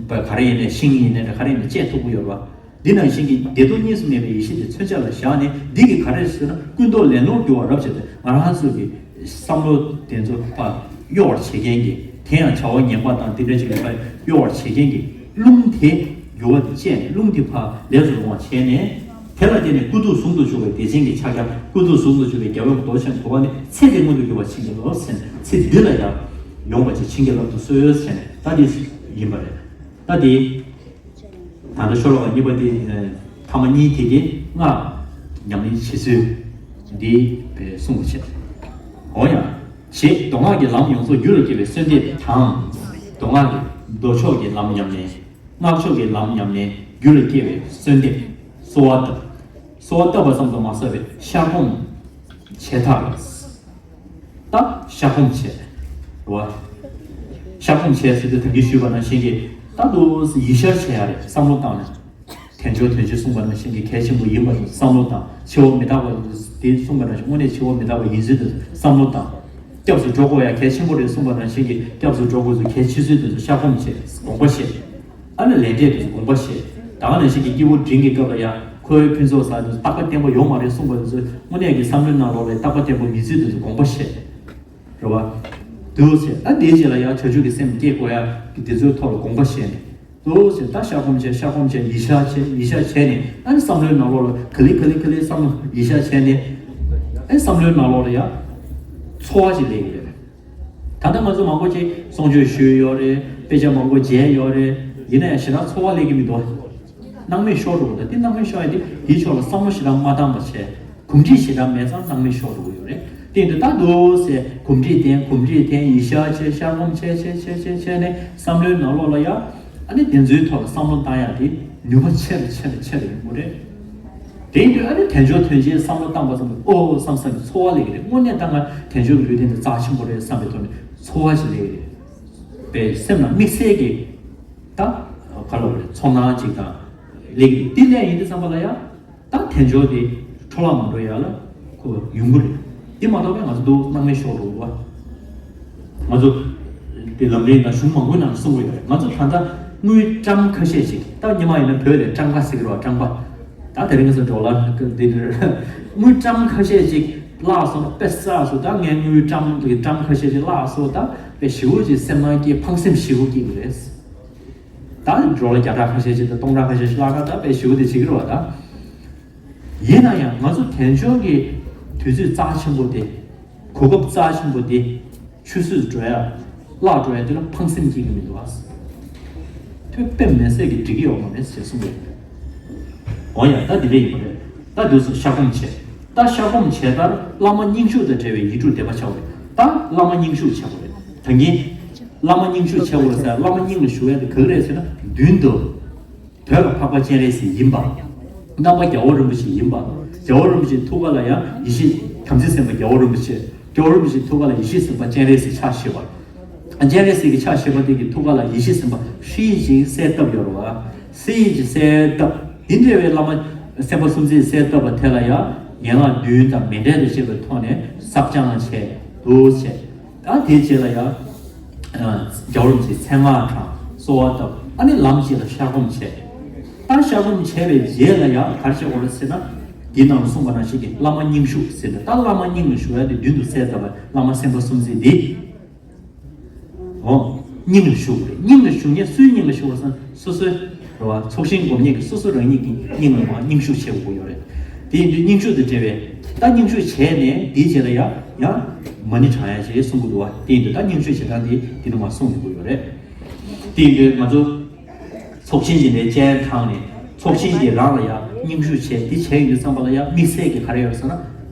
བ། ག་རེ་ཡིན་ནའི་ཤིང་ཡིན་ནའི་ག་རེ་ཡིན་ནའི་བཅད་ཐུབ་ཀྱི་ཡོད་རེད་བ། འདི་ནང་བཞིན་གྱི་བདེ་སྟོང་གཉིས་སུ་མེད་པའི་ཡེ་ཤེས་དེ་མཚོན་བྱ་ལ་བཞག་ནས། འདི་གིས་ག་རེ་ཟེར་ན་ཀུན་རྟོག་ལས་སྣང་འགྱུར་བ་རབ་བྱེད་དེ། ང་རང་ཚོ་གི་བསམ་བློ་དེ་ཚོ་ཕར་གཡོ་བར་བྱེད་མཁན་གྱི། དེ་ཡང་བྱ་བ་ངན་པ་དང་དེ་འདྲ་ཅིག་ལ་ཕར་གཡོ་བར་བྱེད་མཁན་གྱི་རླུང་དེ་འགྱུར་བ་དེ་བཅད་ནས་རླུང་དེ་ཕར་ལས་སུ་རུང་བ་བྱས་ནས། དེ་ལ་བརྟེན་ནས་ཀུན་ཏུ་ཟུང་དུ་འཇུག་པའི་བདེ་ཆེན་གྱི་ཕྱག་རྒྱ། ཀུན་ཏུ་ཟུང་དུ་འཇུག་པའི་རྒྱལ་བའི་མདོག་ཅན་གོ་བ་ནི་ཚེ་འདི་མངོན་དུ་གྱུར་པར་བྱིན་གྱིས་རློབས་ཟེར་ནས། ཚེ་འདི་ལ་ཡང་ཡོང་བ་ཅིག་བྱིན་གྱིས་བརླབ་ཏུ་གསོལ་ཟེར་ནས། ད་འདི་ཡིན་པ་རེད། ད་འདི་ད་ལྟ་ཤོ་ལོ་ཀ་གཉིས་པ་འདི། ཐ་མ་གཉིས་དེ་གི་སྔགས་ཉམས་ལེན་བྱེད་ཚུལ་འདི་གསུངས་པ་བྱས། འོ་ཡང་། ཞེས་མདོ་སྔགས་ཀྱི་ལམ་ཡོངས་རྫོགས་རྒྱུད་ལ་སྐྱེ་བའི་གསོལ་འདེབས་དང་། མདོ་སྔགས་ཀྱི་མདོ་ཕྱོགས་ཀྱི་ལམ་ཉམས་ལེན། སྔགས་ཕྱོགས་ཀྱི་ལམ་ཉམས་ལེན། རྒྱུད་ལ་སྐྱེ་བའི་གསོལ་འདེབས། གསོལ་བ་བཏབ། གསོལ་བ་བཏབ་པ་ཙམ་དུ་མ་ཟད་པའི་བཤགས་སྒོམ་བྱས་མཐར། ད་བཤགས་སྒོམ་བྱས། རེད་བ། བཤགས་སྒོམ་བྱས་ཟེར་དུས་ད་གིན་ཞུས་པ་ནང་བཞིན་གྱི་ད་དུ་ཡིད་ཤར་བྱེད་ཡ་རེད། བསམ་བློ་བཏང་ནས། དལ་འབྱོར་དོན་སྤྱི་གསུངས་པ་ནང་བཞིན་གྱི་གལ་ཆེན་པོ་ཡིན་པ་བསམ་བློ་བཏང་། འཆི་བ་མི་རྟག་པ་དེ་གསུངས་པ་ནང་བཞིན་དངོས་གནས་འཆི་བ་མི་རྟག་པ་ཡིན་ཚུལ་དེ་བསམ་བློ་བཏང་། སྐྱབས་སུ་འགྲོ་དགོས་ཡ་གལ་ཆེན་པོ་རེད་གསུངས་པ་ནང་བཞིན་གྱི་སྐྱབས་སུ་འགྲོ་དགོས་ཚུལ་གལ་ཆེ་ཚུལ་དེ་ཚོ་བཤགས་སྒོམ་བྱས། དགོངས་པ་བཞེས། ཨ་ནི་ལས་འབྲས་དེ་ཚོ་དགོངས་པ་བཞེས། ད་ག་ནང་བཞིན་གྱི་སྐྱེས་བུ་འབྲིང་གི་སྐབས་ལ་ཡང་ཁོའི་ཕུན་ཚོགས་ཟེར་དེ་ཚོ་རྟག་པ་བརྟན་པོ་ཡོད་མ་རེད་གསུངས་པ་དེ་ཚོ་དངོས་གནས་ཀྱི་བསམ་བློའི་ནང་ལོགས་ལ་རྟག་པ་བརྟན་པོ་མེད་ཚུལ་དེ་ཚོ་དགོངས་པ་བཞེས། རེད་བ། འདུག་ཟེར། ད་དེའི་རྗེས་ལ་ཡང་བྱང་ཆུབ་ཀྱི་སེམས་སྐྱེ་དགོས་ཡ་གི་དེ་ཚོའི་ཐོག་ལ་དགོངས་པ་བཞེས་ནས། འདུག་ཟེར། ད་བཤགས་སྒོམ་བྱས། བཤགས་སྒོམ་བྱས། ཡིད་ཤར་བྱས། ཡིད་ཤར་བྱས་ནས། ཨ་ནི་བསམ་བློའི་ནང་ལོགས་ལ་ག་ལེ་ག་ལེ་ག་ལེ་བསམ་བློ་ཡིད་ཤར་བྱས་ནས། ཨ་ནི་བསམ་བློའི་ནང་ལོགས་ལ་ཡང་ཚོར་བ་ཞིག་སླེབས་ཀྱི་རེད། ད་ལྟ་ང་ཚོ་མང་པོ་ཅིག་གསུང་ཆོས་ཞུས་ཡོད་རེད། དཔེ་ཆ་མང་པོ་མཇལ་ཡོད་རེད། ཡིན་ན་ཡང་ཞེ་དྲག་ཚོར་བ་སླེབས་ཀྱི་མི་འདུག་སྣང་མེད་ཤོར་འགྲོ་གི་འདུག་དེ་སྣང་མེད་ཤོར་ཡ་དེ་དེའི་ཕྱོགས་ལ་བསམ་བློ་ཞེ་དྲག་མ་བཏང་བ་བྱས། གོམས་འདྲིས་ཞེ་དྲག་མེད་ཙང་སྣང་མེད་ཤོར་འགྲོ་གི་ཡོད་རེད། དེ་ཡིན་དུས་ད་འདུག་སེ་གོམས་འདྲིས་བསྟེན། གོམས་འདྲིས་བསྟེན། ཡིད་ཤར་བྱས། བཤགས་སྒོམ་བྱས་བྱས་བྱས་བྱས་བྱས་ནས་བསམ་བློའི་ནང་ལོགས་ལ་ཡ། ཨ་ནི་དེ་ཚོའི་ཐོག་ལ་བསམ་བློ་བཏང་ཡ་དེ་ནུས་པ་ཆེ་རུ་ཆེ་རུ་ཆེ་རུ་ཡོང་གི་རེད། དེ་ཡིན་དུས་ཨ་ནི་དལ་འབྱོར་དོན་སྤྱིའི་བསམ་བློ་བཏང་པ་ཙམ་དུ་ཨོ་བསམ་བསམ་གྱི་ཚོར་བ་སླེབས་ཀྱི་རེད། དངོས་གནས་ད་ང་དལ་འབྱོར་གྱི་ལུས་རྟེན་དེ་རྩ་ཆེན་པོ་རེད་བསམ་པའི་ཐོག་ནས་ཚོར་བ་ཞིག་སླེབས་ཀྱི་རེད། པའི་སེམས་ལ་དམིགས་བསལ་གྱི་ད་ག་ལབ་དགོས་རེད། ཚོར་སྣང་ཅིག་དང་སླེབས་ཀྱི་རེད། དེ་སླེབས་ཡིན་དུས་ཙམ་པ་ལ་ཡ། ད་དལ་འབྱོར་དེ་འཕྲོ་བརླག་མ་འགྲོ་ཡ་ལ་ཁོ་ཡོང་གི་རེད། དེ་མ་གཏོགས་པའི་ང་ཚོ་འདུག་སྣང་མེད་ཤོར་འགྲོ་གི་རེད་བ། ང་ཚོ་དེ་ལམ་རིམ་ནང་གཞུང་མང་པོའི་ནང་གསུང་གི་ཡོད་རེད། ང་ཚོ་ད་ལྟ་དངུལ་ཀྲམ་ཁ་ཤས་ཤིག་ད་སྔོན་མ་ཡིན་ན་བོད་ལ་ཀྲམ་ཀ་ཟེར་གི་རེད་བ། ཀྲམ་པ། ད་དེ་རིང་ང་ཚོ་ཌོ་ལར་འདི་རེད། དངུལ་ཀྲམ་ཁ་ཤས་ཤིག་བརླག་སོང་ན་དཔེ་བསགས་སོང་། ད་ངས་དངུལ་ཀྲམ་གི་ཀྲམ་ཁ་ཤས་ཤིག་བརླག་སོང་། ད་དཔེ་ཞེ་པོ་ཅིག་སེམས་ནང་སྐྱེ། ཕངས་སེམས་ཞེ་པོ་སྐྱེ་གི་རེད། ད་ཌོ་ལར་བརྒྱ་ཕྲག་ཁ་ཤས་ཤིག་དང་སྟོང་ཕྲག་ཁ་ཤས་ཤིག་བརླག་ན་ད་དཔེ་ཞེ་པོ་དེ་བྱེད་ཀྱི་རེད་བ་ད། ཡིན་ན་ཡང་ང་ཚོ་དལ་འབྱོར་གྱི་དུས་ཚོད་རྩ་ཆེན་པོ་དེ། གོ་སྐབས་རྩ་ཆེན་པོ་དེ་ཆུད་ཟོས་འགྲོ་ཡ། བརླག་འགྲོ་ཡ་དེ་ལ་ཕངས་སེམས་སྐྱེ་གི་མི་འདུག་ཨ། དེ་དཔེ་མི་སྲིད་ཀྱི་འགྲིག་གི་ཡོད་མ་རེད་ཅེས་གསུངས་པས། འོ་ཡ། ད་དེ་འདྲ་ཡིན་པ་རེད། ད་དུས་སུ་བཤགས་སྒོམ་བྱས། ད་བཤགས་སྒོམ་བྱས་མཐར་བླ་མ་སྙིང་ཞུགས་དང་འབྲེལ་བའི་ཡིག་དྲུག་བཟླས་པ་བྱ་དགོས་རེད། ད་བླ་མ་སྙིང་ཞུགས་བྱ་དགོས་རེད། ད་གིན་བླ་མ་སྙིང་ཞུགས་བྱ་དགོས་རེད་ཟེར། བླ་མ་སྙིང་ལ་ཞུགས་ཡ་དེ་ག་རེ་རེད་ཟེར་ན། མདུན་དུ་བོད་ལ་འཕགས་པ་སྤྱན་རས་གཟིགས་ཡིན་པ། ནང་པ་རྒྱལ་བ་རིན་པོ་ཆེ་ཡིན་པ། རྒྱལ་བ་རིན་པོ་ཆེའི་ཐུགས་ཀ་ལ་ཡང་ཡེ་ཤེས་དམ་ཚིག་སེམས་དཔའ་རྒྱལ་བ་རིན་པོ་ཆེ། རྒྱལ་བ་རིན་པོ་ཆེའི་ཐུགས་ཀ་ལ་ཡེ་ཤེས་སེམས་དཔའ་སྤྱན་རས་གཟིགས་ཕྱག་བཞི་པ། སྤྱན་རས་གཟིགས་ཀྱི་ཕྱག་བཞི་པ་དེ་གི་ཐུགས་ཀ་ལ་ཡེ་ཤེས་སེམས་དཔའ་ཧྲཱིཿ་ཅིག་གསལ་བཏབ་ཡོད་རེད་བ། ཧྲཱིཿ་ཅིག་གསལ་བཏབ། དེ་འདྲ་བའི་བླ་མ་སེམས་དཔའ་སུམ་བརྩེགས་གསལ་བཏབ་པ་དེ་ལ་ཡང་ཡན་ལག་བདུན་དང་མཎྜལ་དང་བཅས་པའི་ཐོག་ནས་བསགས་སྦྱང་བྱས། འདུག་བྱས། ད་དེའི་རྗེས་ལ་ཡང་རྒྱལ་བ་རིན་པོ་ཆེའི་མཚན་སྔགས་བགྲང་། གསོལ་བ་བཏབ། ཨ་ནི་ལམ་གཅིག་ལ་བཤགས་སྒོམ་བྱས། ད་བཤགས་སྒོམ་བྱས་པའི་རྗེས་ལ་ཡང་ག་རེ་བྱེད་དགོས་རེད་ཟེར་ན། འདི་ནང་ལ་གསུངས་པ་ནང་བཞིན་གྱི་བླ་མ་སྙིང་ཞུགས་ཟེར་ནས། ད་བླ་མ་སྙིང་ལ་ཞུགས་ཡ་དེ་མདུན་དུ་གསལ་བཏབ་པ། བླ་མ་སེམས་དཔའ་སུམ་བརྩེགས་འདི། འོ། སྙིང་ལ་ཞུགས་རེད། སྙིང་ལ་ཞུགས་མཁན་སུའི་སྙིང་ལ་ཞུགས་རེད་ཟེར་ན། སོ་སོའི་རེད་བ། ཚོགས་ཞིང་སྒོམ་མཁན་གྱི་སོ་སོ་རང་ཉིད་ཀྱི་སྙིང་ལ་མར་སྙིང་ཞུགས་བྱེད་དགོས་ཡོད་རེད། དེ་ཡིན་དུས་སྙིང་ཞུགས་དེ་འབྲེལ་བའི། ད་སྙིང་ཞུགས་བྱས་ནས་དེའི་རྗེས་ལ་ཡང་ཡང་མ་ཎི་བགྲང་ཡ་ཞེས་གསུང་གི་འདུག་བ། དེ་ཡིན་དུས་ད་སྙིང་ཞུགས་བྱེད་སྟངས་དེ་དེ་ནས་མར་གསུང་ཡོང་གི་ཡོད་རེད། དེ་ཡིན་དུས་ང་ཚོ་ཚོགས་ཆེན་གྱི་ནས་སྤྱན་དྲངས་ནས། ཚོགས་ཆེན་གྱི་རང་ལ་ཡང་སྙིང་ཞུགས་བྱས། དེ་བྱས་ཡོང་དུས་ཙམ་པ་ལ་ཡང་དམིགས་བསལ་གྱི་ག་རེ་ཡོད་ཟེར་ན།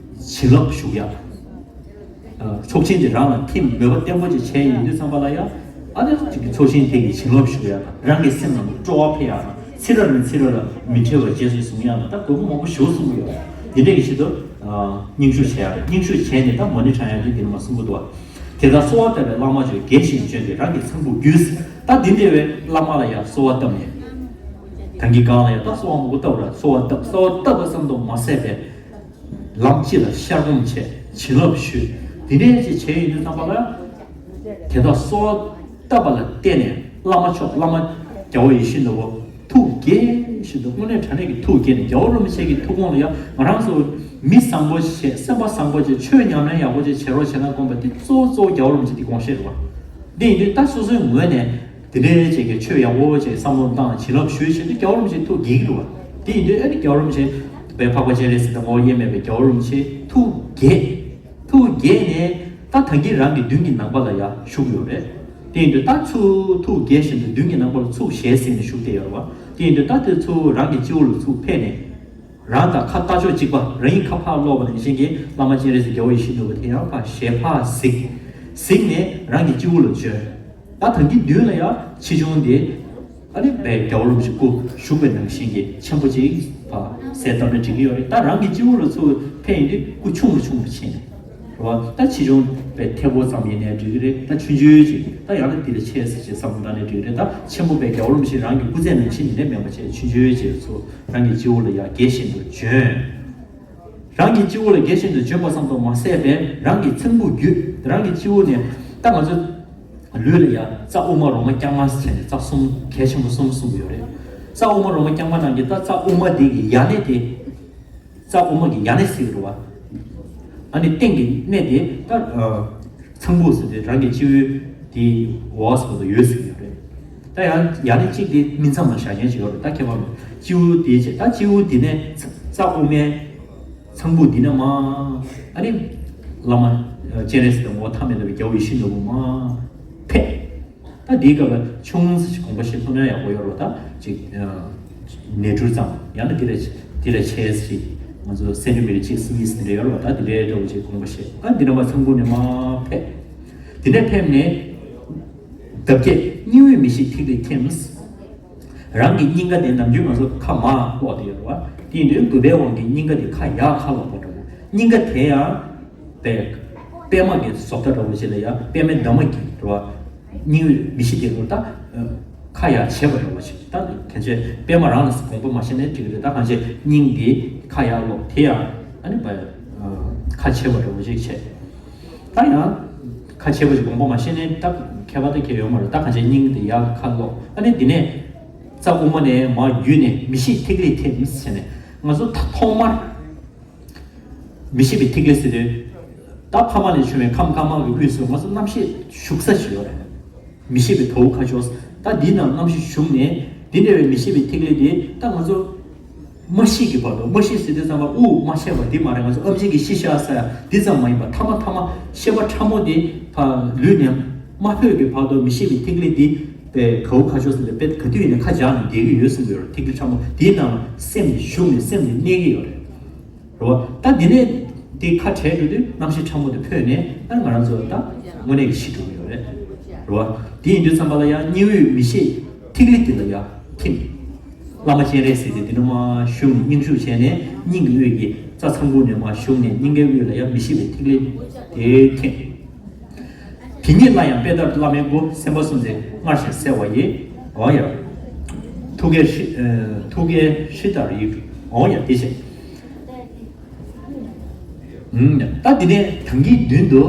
བྱིན་རླབས་ཞུགས་ཡ། ཚོགས་ཆེན་དེ་རང་ལ་ཐིམ། མོས་པ་བརྟན་པོ་ཅིག་བྱས་ཡོང་དུས་ཙམ་པ་ལ་ཡང་། ཨ་ནི་ཅིག་གི་ཚོགས་ཆེན་དེ་གི་བྱིན་རླབས་ཞུགས་ཡ་དང་། རང་གི་སེམས་ནང་དུ་སྤྲོ་བ་འཕེལ་ཡ་དང་། ཚེ་རབས་ནས་ཚེ་རབས་ལ་མི་འབྲལ་བར་རྗེས་སུ་བཟུང་ཡ་དང་། ད་དགོས་པ་མང་པོ་ཞེ་པོ་གསུང་གི་ཡོད། དེ་འདྲ་གི་ཆེད་དུ་སྙིང་ཞུགས་བྱས་ཡ་རེད། སྙིང་ཞུགས་བྱས་ནས་ད་མ་ཎི་བགྲང་ཡ་དེ་དེ་ནས་མར་གསུང་གི་འདུག་བ། དེ་ལྟར་གསོལ་བ་བཏབ་པས་བླ་མ་བྱོན། དགྱེས་བཞིན་བྱོན་ཏེ་རང་གི་ཚངས་བུག་བརྒྱུད། ད་འདི་འདྲ་བའི་བླ་མ་ལ་ཡང་གསོལ་བ་བཏབ་ནས། ད་གིན་གང་ལ་ཡང་ད་གསོལ་བ་མང་པོ་བཏབ་ར། གསོལ་བ་བཏབ། གསོལ་བ་བཏབ་པ་ཙམ་དུ་མ་ཟད་པའི། ལམ་སྤྱི་ལ་བཤགས་སྒོམ་བྱས། བྱིན་རླབས་ཞུས། དེ་འདྲའི་ཅིག་བྱས་ཡོང་དུས་ཙམ་པ་ལ། དེ་དག་གསོལ་བ་བཏབ་པ་ལ་བརྟེན་ནས་བླ་མ་མཆོག་བླ་མ་རྒྱལ་བ་ཡིད་བཞིན་ནོར་བུ་ཐུགས་དགྱེས་བཞིན་དུ། དངོས་གནས་དྲང་གནས་ཀྱི་ཐུགས་དགྱེས་ནས། རྒྱལ་བ་རིན་པོ་ཆེ་གི་ཐུགས་དགོངས་ལ་ཡང་ང་རང་ཚོ་མི་བཟང་པོ་བྱས། སེམས་པ་བཟང་པོ་བྱས། ཆོས་ཉམས་ལེན་ཡག་པོ་ཅིག་བྱེད་རོགས་བྱས་ན་དགོངས་པ་འདི་གཙོ་བོ་གཙོ་བོ་རྒྱལ་བ་རིན་པོ་ཆེ་འདི་དགོངས་བཞེད་རེད་བ། འདི་ཡིན་དུས་ད་སོ་སོའི་ངོས་ནས། དེ་འདྲའི་ཅིག་གི་ཆོས་ཡག་པོ་ཅིག་བསམ་བློ་བཏང་། བྱིན་རླབས་ཞུས་བྱས་ཏེ་རྒྱལ་བ་རིན་པོ་ཆེ་ཐུགས་དགྱེས་ཀྱི་འདུག་བ། དེ་ཡིན་དུས་ཨ་ནི་རྒྱལ་བ་རིན་པོ་ཆེ་བའི་འཕགས་པ་སྤྱན་རས་གཟིགས་དང་ངོ་བོ་དབྱེར་མེད་པའི་རྒྱལ་བ་རིན་པོ་ཆེ་ཐུགས་དགྱེས། ཐུགས་དགྱེས་ནས་ད་ད་གིན་རང་གི་མདུན་གྱི་ནང་པ་ལ་ཡང་བཞུགས་ཡོད་རེད། དེ་ཡིན་དུས་ད་ཚུར་ཐུགས་དགྱེས་བཞིན་དུ་མདུན་གྱི་ནང་པ་ལ་ཚུར་ཞལ་གཟིགས་ནས་བཞུགས་བསྡད་ཡོད་རེད་བ། དེ་ཡིན་དུས་ད་དེ་ཚུར་རང་གི་སྤྱི་བོ་ལ་ཚུར་ཕེབས་ནས། རང་དང་ཁ་ལྟ་ཕྱོགས་གཅིག་པ། རང་ཉིད་ཁ་ཕར་སློག་པ་ནང་བཞིན་གྱི་བླ་མ་སྤྱན་རས་གཟིགས་རྒྱལ་བ་ཡིད་བཞིན་ནོར་བུ་དེ་ཡང་ཕར་ཞལ་ཕར་གཟིགས། གཟིགས་ནས་རང་གི་སྤྱི་བོ་ལ་བྱོན། ད་ད་གིན་མདུན་ལ་ཡང་ཆེ་ཆུང་དེ། ཨ་ནི་བའི་རྒྱལ་བ་རིན་པོ་ཆེ་སྐུ་བཞུགས་པའི་ནང་བཞིན་གྱི་ཆེན་པོ་ཅིག་ཕར་གསལ་བཏབ་ན་འགྲིག་གི་ཡོད་རེད། ད་རང་གི་སྤྱི་བོ་ལ་ཚུར་ཕེབས་ཡོང་དུས་སྐུ་ཆུང་རུ་ཆུང་རུ་ཕྱིན་ནས། རེད་བ། ད་ཆེ་ཆུང་བའི་མཐེ་བོ་ཙམ་ཡིན་ནའི་འགྲིག་གི་རེད། ད་ཆུང་ཆུང་ཅིག་ད་ཡང་ན་འདི་ལས་ཆེ་ས་ཅིག་བསམ་བློ་བཏང་ནའི་འགྲིག་གི་རེད། ད་ཆེན་པོ་བའི་རྒྱལ་བ་རིན་པོ་ཆེ་རང་གི་སྐུ་ཚེ་ནང་བཞིན་ཡིན་ནའི་མེད་པ་བྱས། ཆུང་ཆུང་ཅིག་ཚུར་རང་གི་སྤྱི་བོ་ལ་ཡར་དགྱེས་བཞིན་དུ་བྱོན། རང་གི་སྤྱི་བོ་ལ་དགྱེས་བཞིན་དུ་བྱོན་པ་ཙམ་དུ་མ་ཟད་པའི་རང་གི་ཚངས་བུག་བརྒྱུད། རང་གི་སྤྱི་བོ་ནས་ད་ང་ཚོ་ལུས་ལ་ཡང་རྩ་དབུ་མ་རོ་མ་རྐྱང་མ་ཟེར་ནས་རྩ་གསུམ་གལ་ཆེན་པོ་གསུམ་གསུངས་ཡོད་རེད། རྩ་དབུ་མ་རོ་མ་རྐྱང་མ་ནང་གི་ད་རྩ་དབུ་མ་དེ་གི་ཡ་གནས་དེ། རྩ་དབུ་མ་གི་ཡ་གནས་ཟེར་གི་རེད་བ། ཨ་ནི་སྟེང་གི་གནས་དེ་ད། ཚངས་བུག་ཟེར་ཏེ་རང་གི་སྤྱི་བོའི་དེའི་འོག་ཟེར་བ་དུ་ཡོད་ཟེར་གི་ཡོད་རེད། ད་ཡང་ཡང་ནི་གཅིག་དེ་སྨིན་མཚམས་ལ་བཞག་མཁན་ཅིག་ཡོད་རེད། ད་ཁྱད་པར་མེད། སྤྱི་བོ་དེའི་ཆེད་ད་སྤྱི་བོ་འདི་ནས་རྩ་དབུ་མའི་ཚངས་བུག་འདི་ནས་མར། ཨ་ནི་བླ་མ་སྤྱན་རས་གཟིགས་དང་ངོ་བོ་ཐ་མལ་པའི་རྒྱལ་བ་ཡིད་བཞིན་ནོར་བུ་མར་ཕེབས། ད་འདིའི་སྐབས་ལ་ཆུང་ཙམ་ཞིག་དགོངས་པ་བཞེས་ཐུབ་ན་ཡག་པོ་ཡོད་རེད། ད་ཅིག་ནས་འབྲུ་ཙམ། ཡང་ན་དེ་ལས་དེ་ལས་ཆེ་ཞིག་ང་ཚོ་སེན་ཊི་མི་ཊར་གཅིག་གཉིས་དེ་འདྲ་ཡོད་རེད་བ། ད་དེ་འདྲའི་འདྲ་བོ་ཅིག་དགོངས་པ་བཞེས། ཨ་འདི་འདྲ་མར་ཚངས་བུག་ནས་མར་ཕེབས། དེ་ནས་ཕེབས་ནས་འདབ་བརྒྱད་སྙིང་དབུས་མི་ཤིགས་ཐིག་ལེ་ཐིམ། རང་གི་སྙིང་ག་དེ་ནམ་རྒྱུན་ང་ཚོ་ཁ་མར་སློག་བསྡད་ཡོད་རེད་བ། དེ་ཡིན་དུས་གུས་པའི་དབང་གིས་སྙིང་ག་དེ་ཁ་ཡར་ཁ་སློག་པ་འདྲ་བོ། སྙིང་ག་དེ་ཡང་པད་པད་མ་གི་བཟོ་ལྟ་འདྲ་བོ་ཞིག་ལ་ཡང་པད་མའི་འདབ་མ་གི་འགྲོ་བ། སྙིང་དབུས་མི་ཤིགས་དེ་ལ་ད་ཁ་ཡར་བྱེད་པ་འདྲ་བོ་ཞིག་ད་གང་བྱས་པད་མ་རང་ལ་དགོངས་པ་མ་བཞེས་ནའི་འགྲིག་གི་རེད། ད་གང་བྱས་སྙིང་དེ་ཁ་ཡར་སློག་དེ་ཡང་ཨ་ནི་པ་ཁ་ཕྱེ་བ་འདྲ་བོ་ཞིག་བྱས། ད་ཡང་ཁ་ཕྱེ་བ་ཞིག་དགོངས་པ་མ་བཞེས་ནའི་ད་ཁྱད་པར་ད་གང་ཡང་ཡོད་མ་རེད། ད་གང་བྱས་སྙིང་དེ་ཡར་ཁ་སློག་ཨ་ནི་དེ་ནས་རྩ་དབུ་མ་ནས་མར་བརྒྱུད་ནས་མི་ཤིགས་ཐིག་ལེ་ཐིམ་ཟེར་ནས་ང་ཚོ་ད་ཐོག་མར། མི་ཤིགས་པའི་ཐིག་ལེ་ཟེར་དུས། ད་ཕ་མ་ལས་བྱུང་བའི་ཁམས་དཀར་དམར་གྱི་དབུས་སུ་ང་ཚོ་རྣམ་ཤེས་ཞུགས་ས་ཞིག་ཡོད་རེད། མི་ཤིགས་པའི་དོ་ཁ་ཕྱོགས། ད་འདི་ནང་རྣམ་ཤེས་ཞུགས་ནས་འདི་འདྲ་བའི་མི་ཤིགས་པའི་ཐིག་ལེ་དེ་ད་ང་ཚོ་མ་ཤི་གི་བར་དུ། མ་ཤི་ཟེར་དུས་ཙམ་པ་དབུགས་མ་ཆད་པ་འདི་མ་རེད། ང་ཚོ་ཨམ་ཆི་གི་ཤི་ཤ་ཟ་ཡ་འདི་ཙམ་མ་ཡིན་པ། ཐ་མ་ཐ་མ་ཤི་བ་ཕྲ་མོ་དེ་ཕར་ལུས་ནས་མ་འཕོས་ཀྱི་བར་དུ་མི་ཤིགས་པའི་ཐིག་ལེ་འདི་པའི་གའུ་ཁ་ཕྱོགས་ཟེར་ནས་དཔེ་ག་དུས་ཡིན་ན་ཁ་སྦྱར་ནས་བསྡད་ཀྱི་ཡོད་གསུངས་ཡོད་རེད། ཐིག་ལེ་ཕྲ་མོ་དེའི་ནང་ལ་སེམས་ཞུགས་ནས་སེམས་དེ་གནས་ཀྱི་ཡོད་རེད། རེད་བ། ད་འདི་ནས་དེ་ཁ་བྲལ་འགྲོ་དུས་རྣམ་ཤེས་ཕྲ་མོ་དེ་འཕོས་ནས་ད་ང་རང་ཚོ་ད་དངོས་གནས་ཀྱི་ཤི་འགྲོ་གི་ཡོད་རེད། རེད་བ། དེ་ཡིན་དུས་ཙམ་པ་ལ་ཡང་སྙིང་དབུས་མི་ཤིགས་ཐིག་ལེ་དེ་ལ་ཡང་ཐིམ། བླ་མ་སྤྱན་རས་གཟིགས་དེ་དེ་ནས་མར་ཞུགས་ནས་སྙིང་ཞུགས་བྱས་ནས་སྙིང་གི་དབུས་ཀྱི་རྩ་ཚངས་བུག་ནས་མར་ཞུགས་ནས་སྙིང་གའི་དབུས་ལ་ཡང་མི་ཤིགས་པའི་ཐིག་ལེ་དེ་ཐིམ། དེ་ཉིད་ལ་ཡང་དཔལ་དར་བླ་མའི་སྐུ། སེམས་དཔའ་སུམ་བརྩེགས་སྔར་བཞིན་གསལ་བ་ཡིས། འོ་ཡ། ཐུགས་ཀའི་ཧྲཱིཿ་ཨ། ཐུགས་ཀའི་ཧྲཱིཿལྟར་ཡིད་འོང་ཡ་དེ་བཞིན། ཨུམ། ད་འདི་ནས་ད་གིན་མདུན་དུ་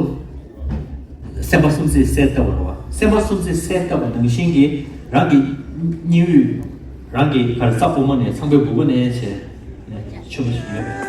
སེམས་དཔའ་སུམ་བརྩེགས་གསལ་བཏབ་པ་རེད་བ། སེམས་དཔའ་སུམ་བརྩེགས་གསལ་བཏབ་པ་ནང་བཞིན་གྱི་རང་གི་སྙིང་དབུས་ རང་གི་གར་ས་ཕོ་མོ་ནས་ཚངས་པའི་སྦུ་གུ་ནས་བྱས་ཆུ་མོ་ཞིག་ཡོད།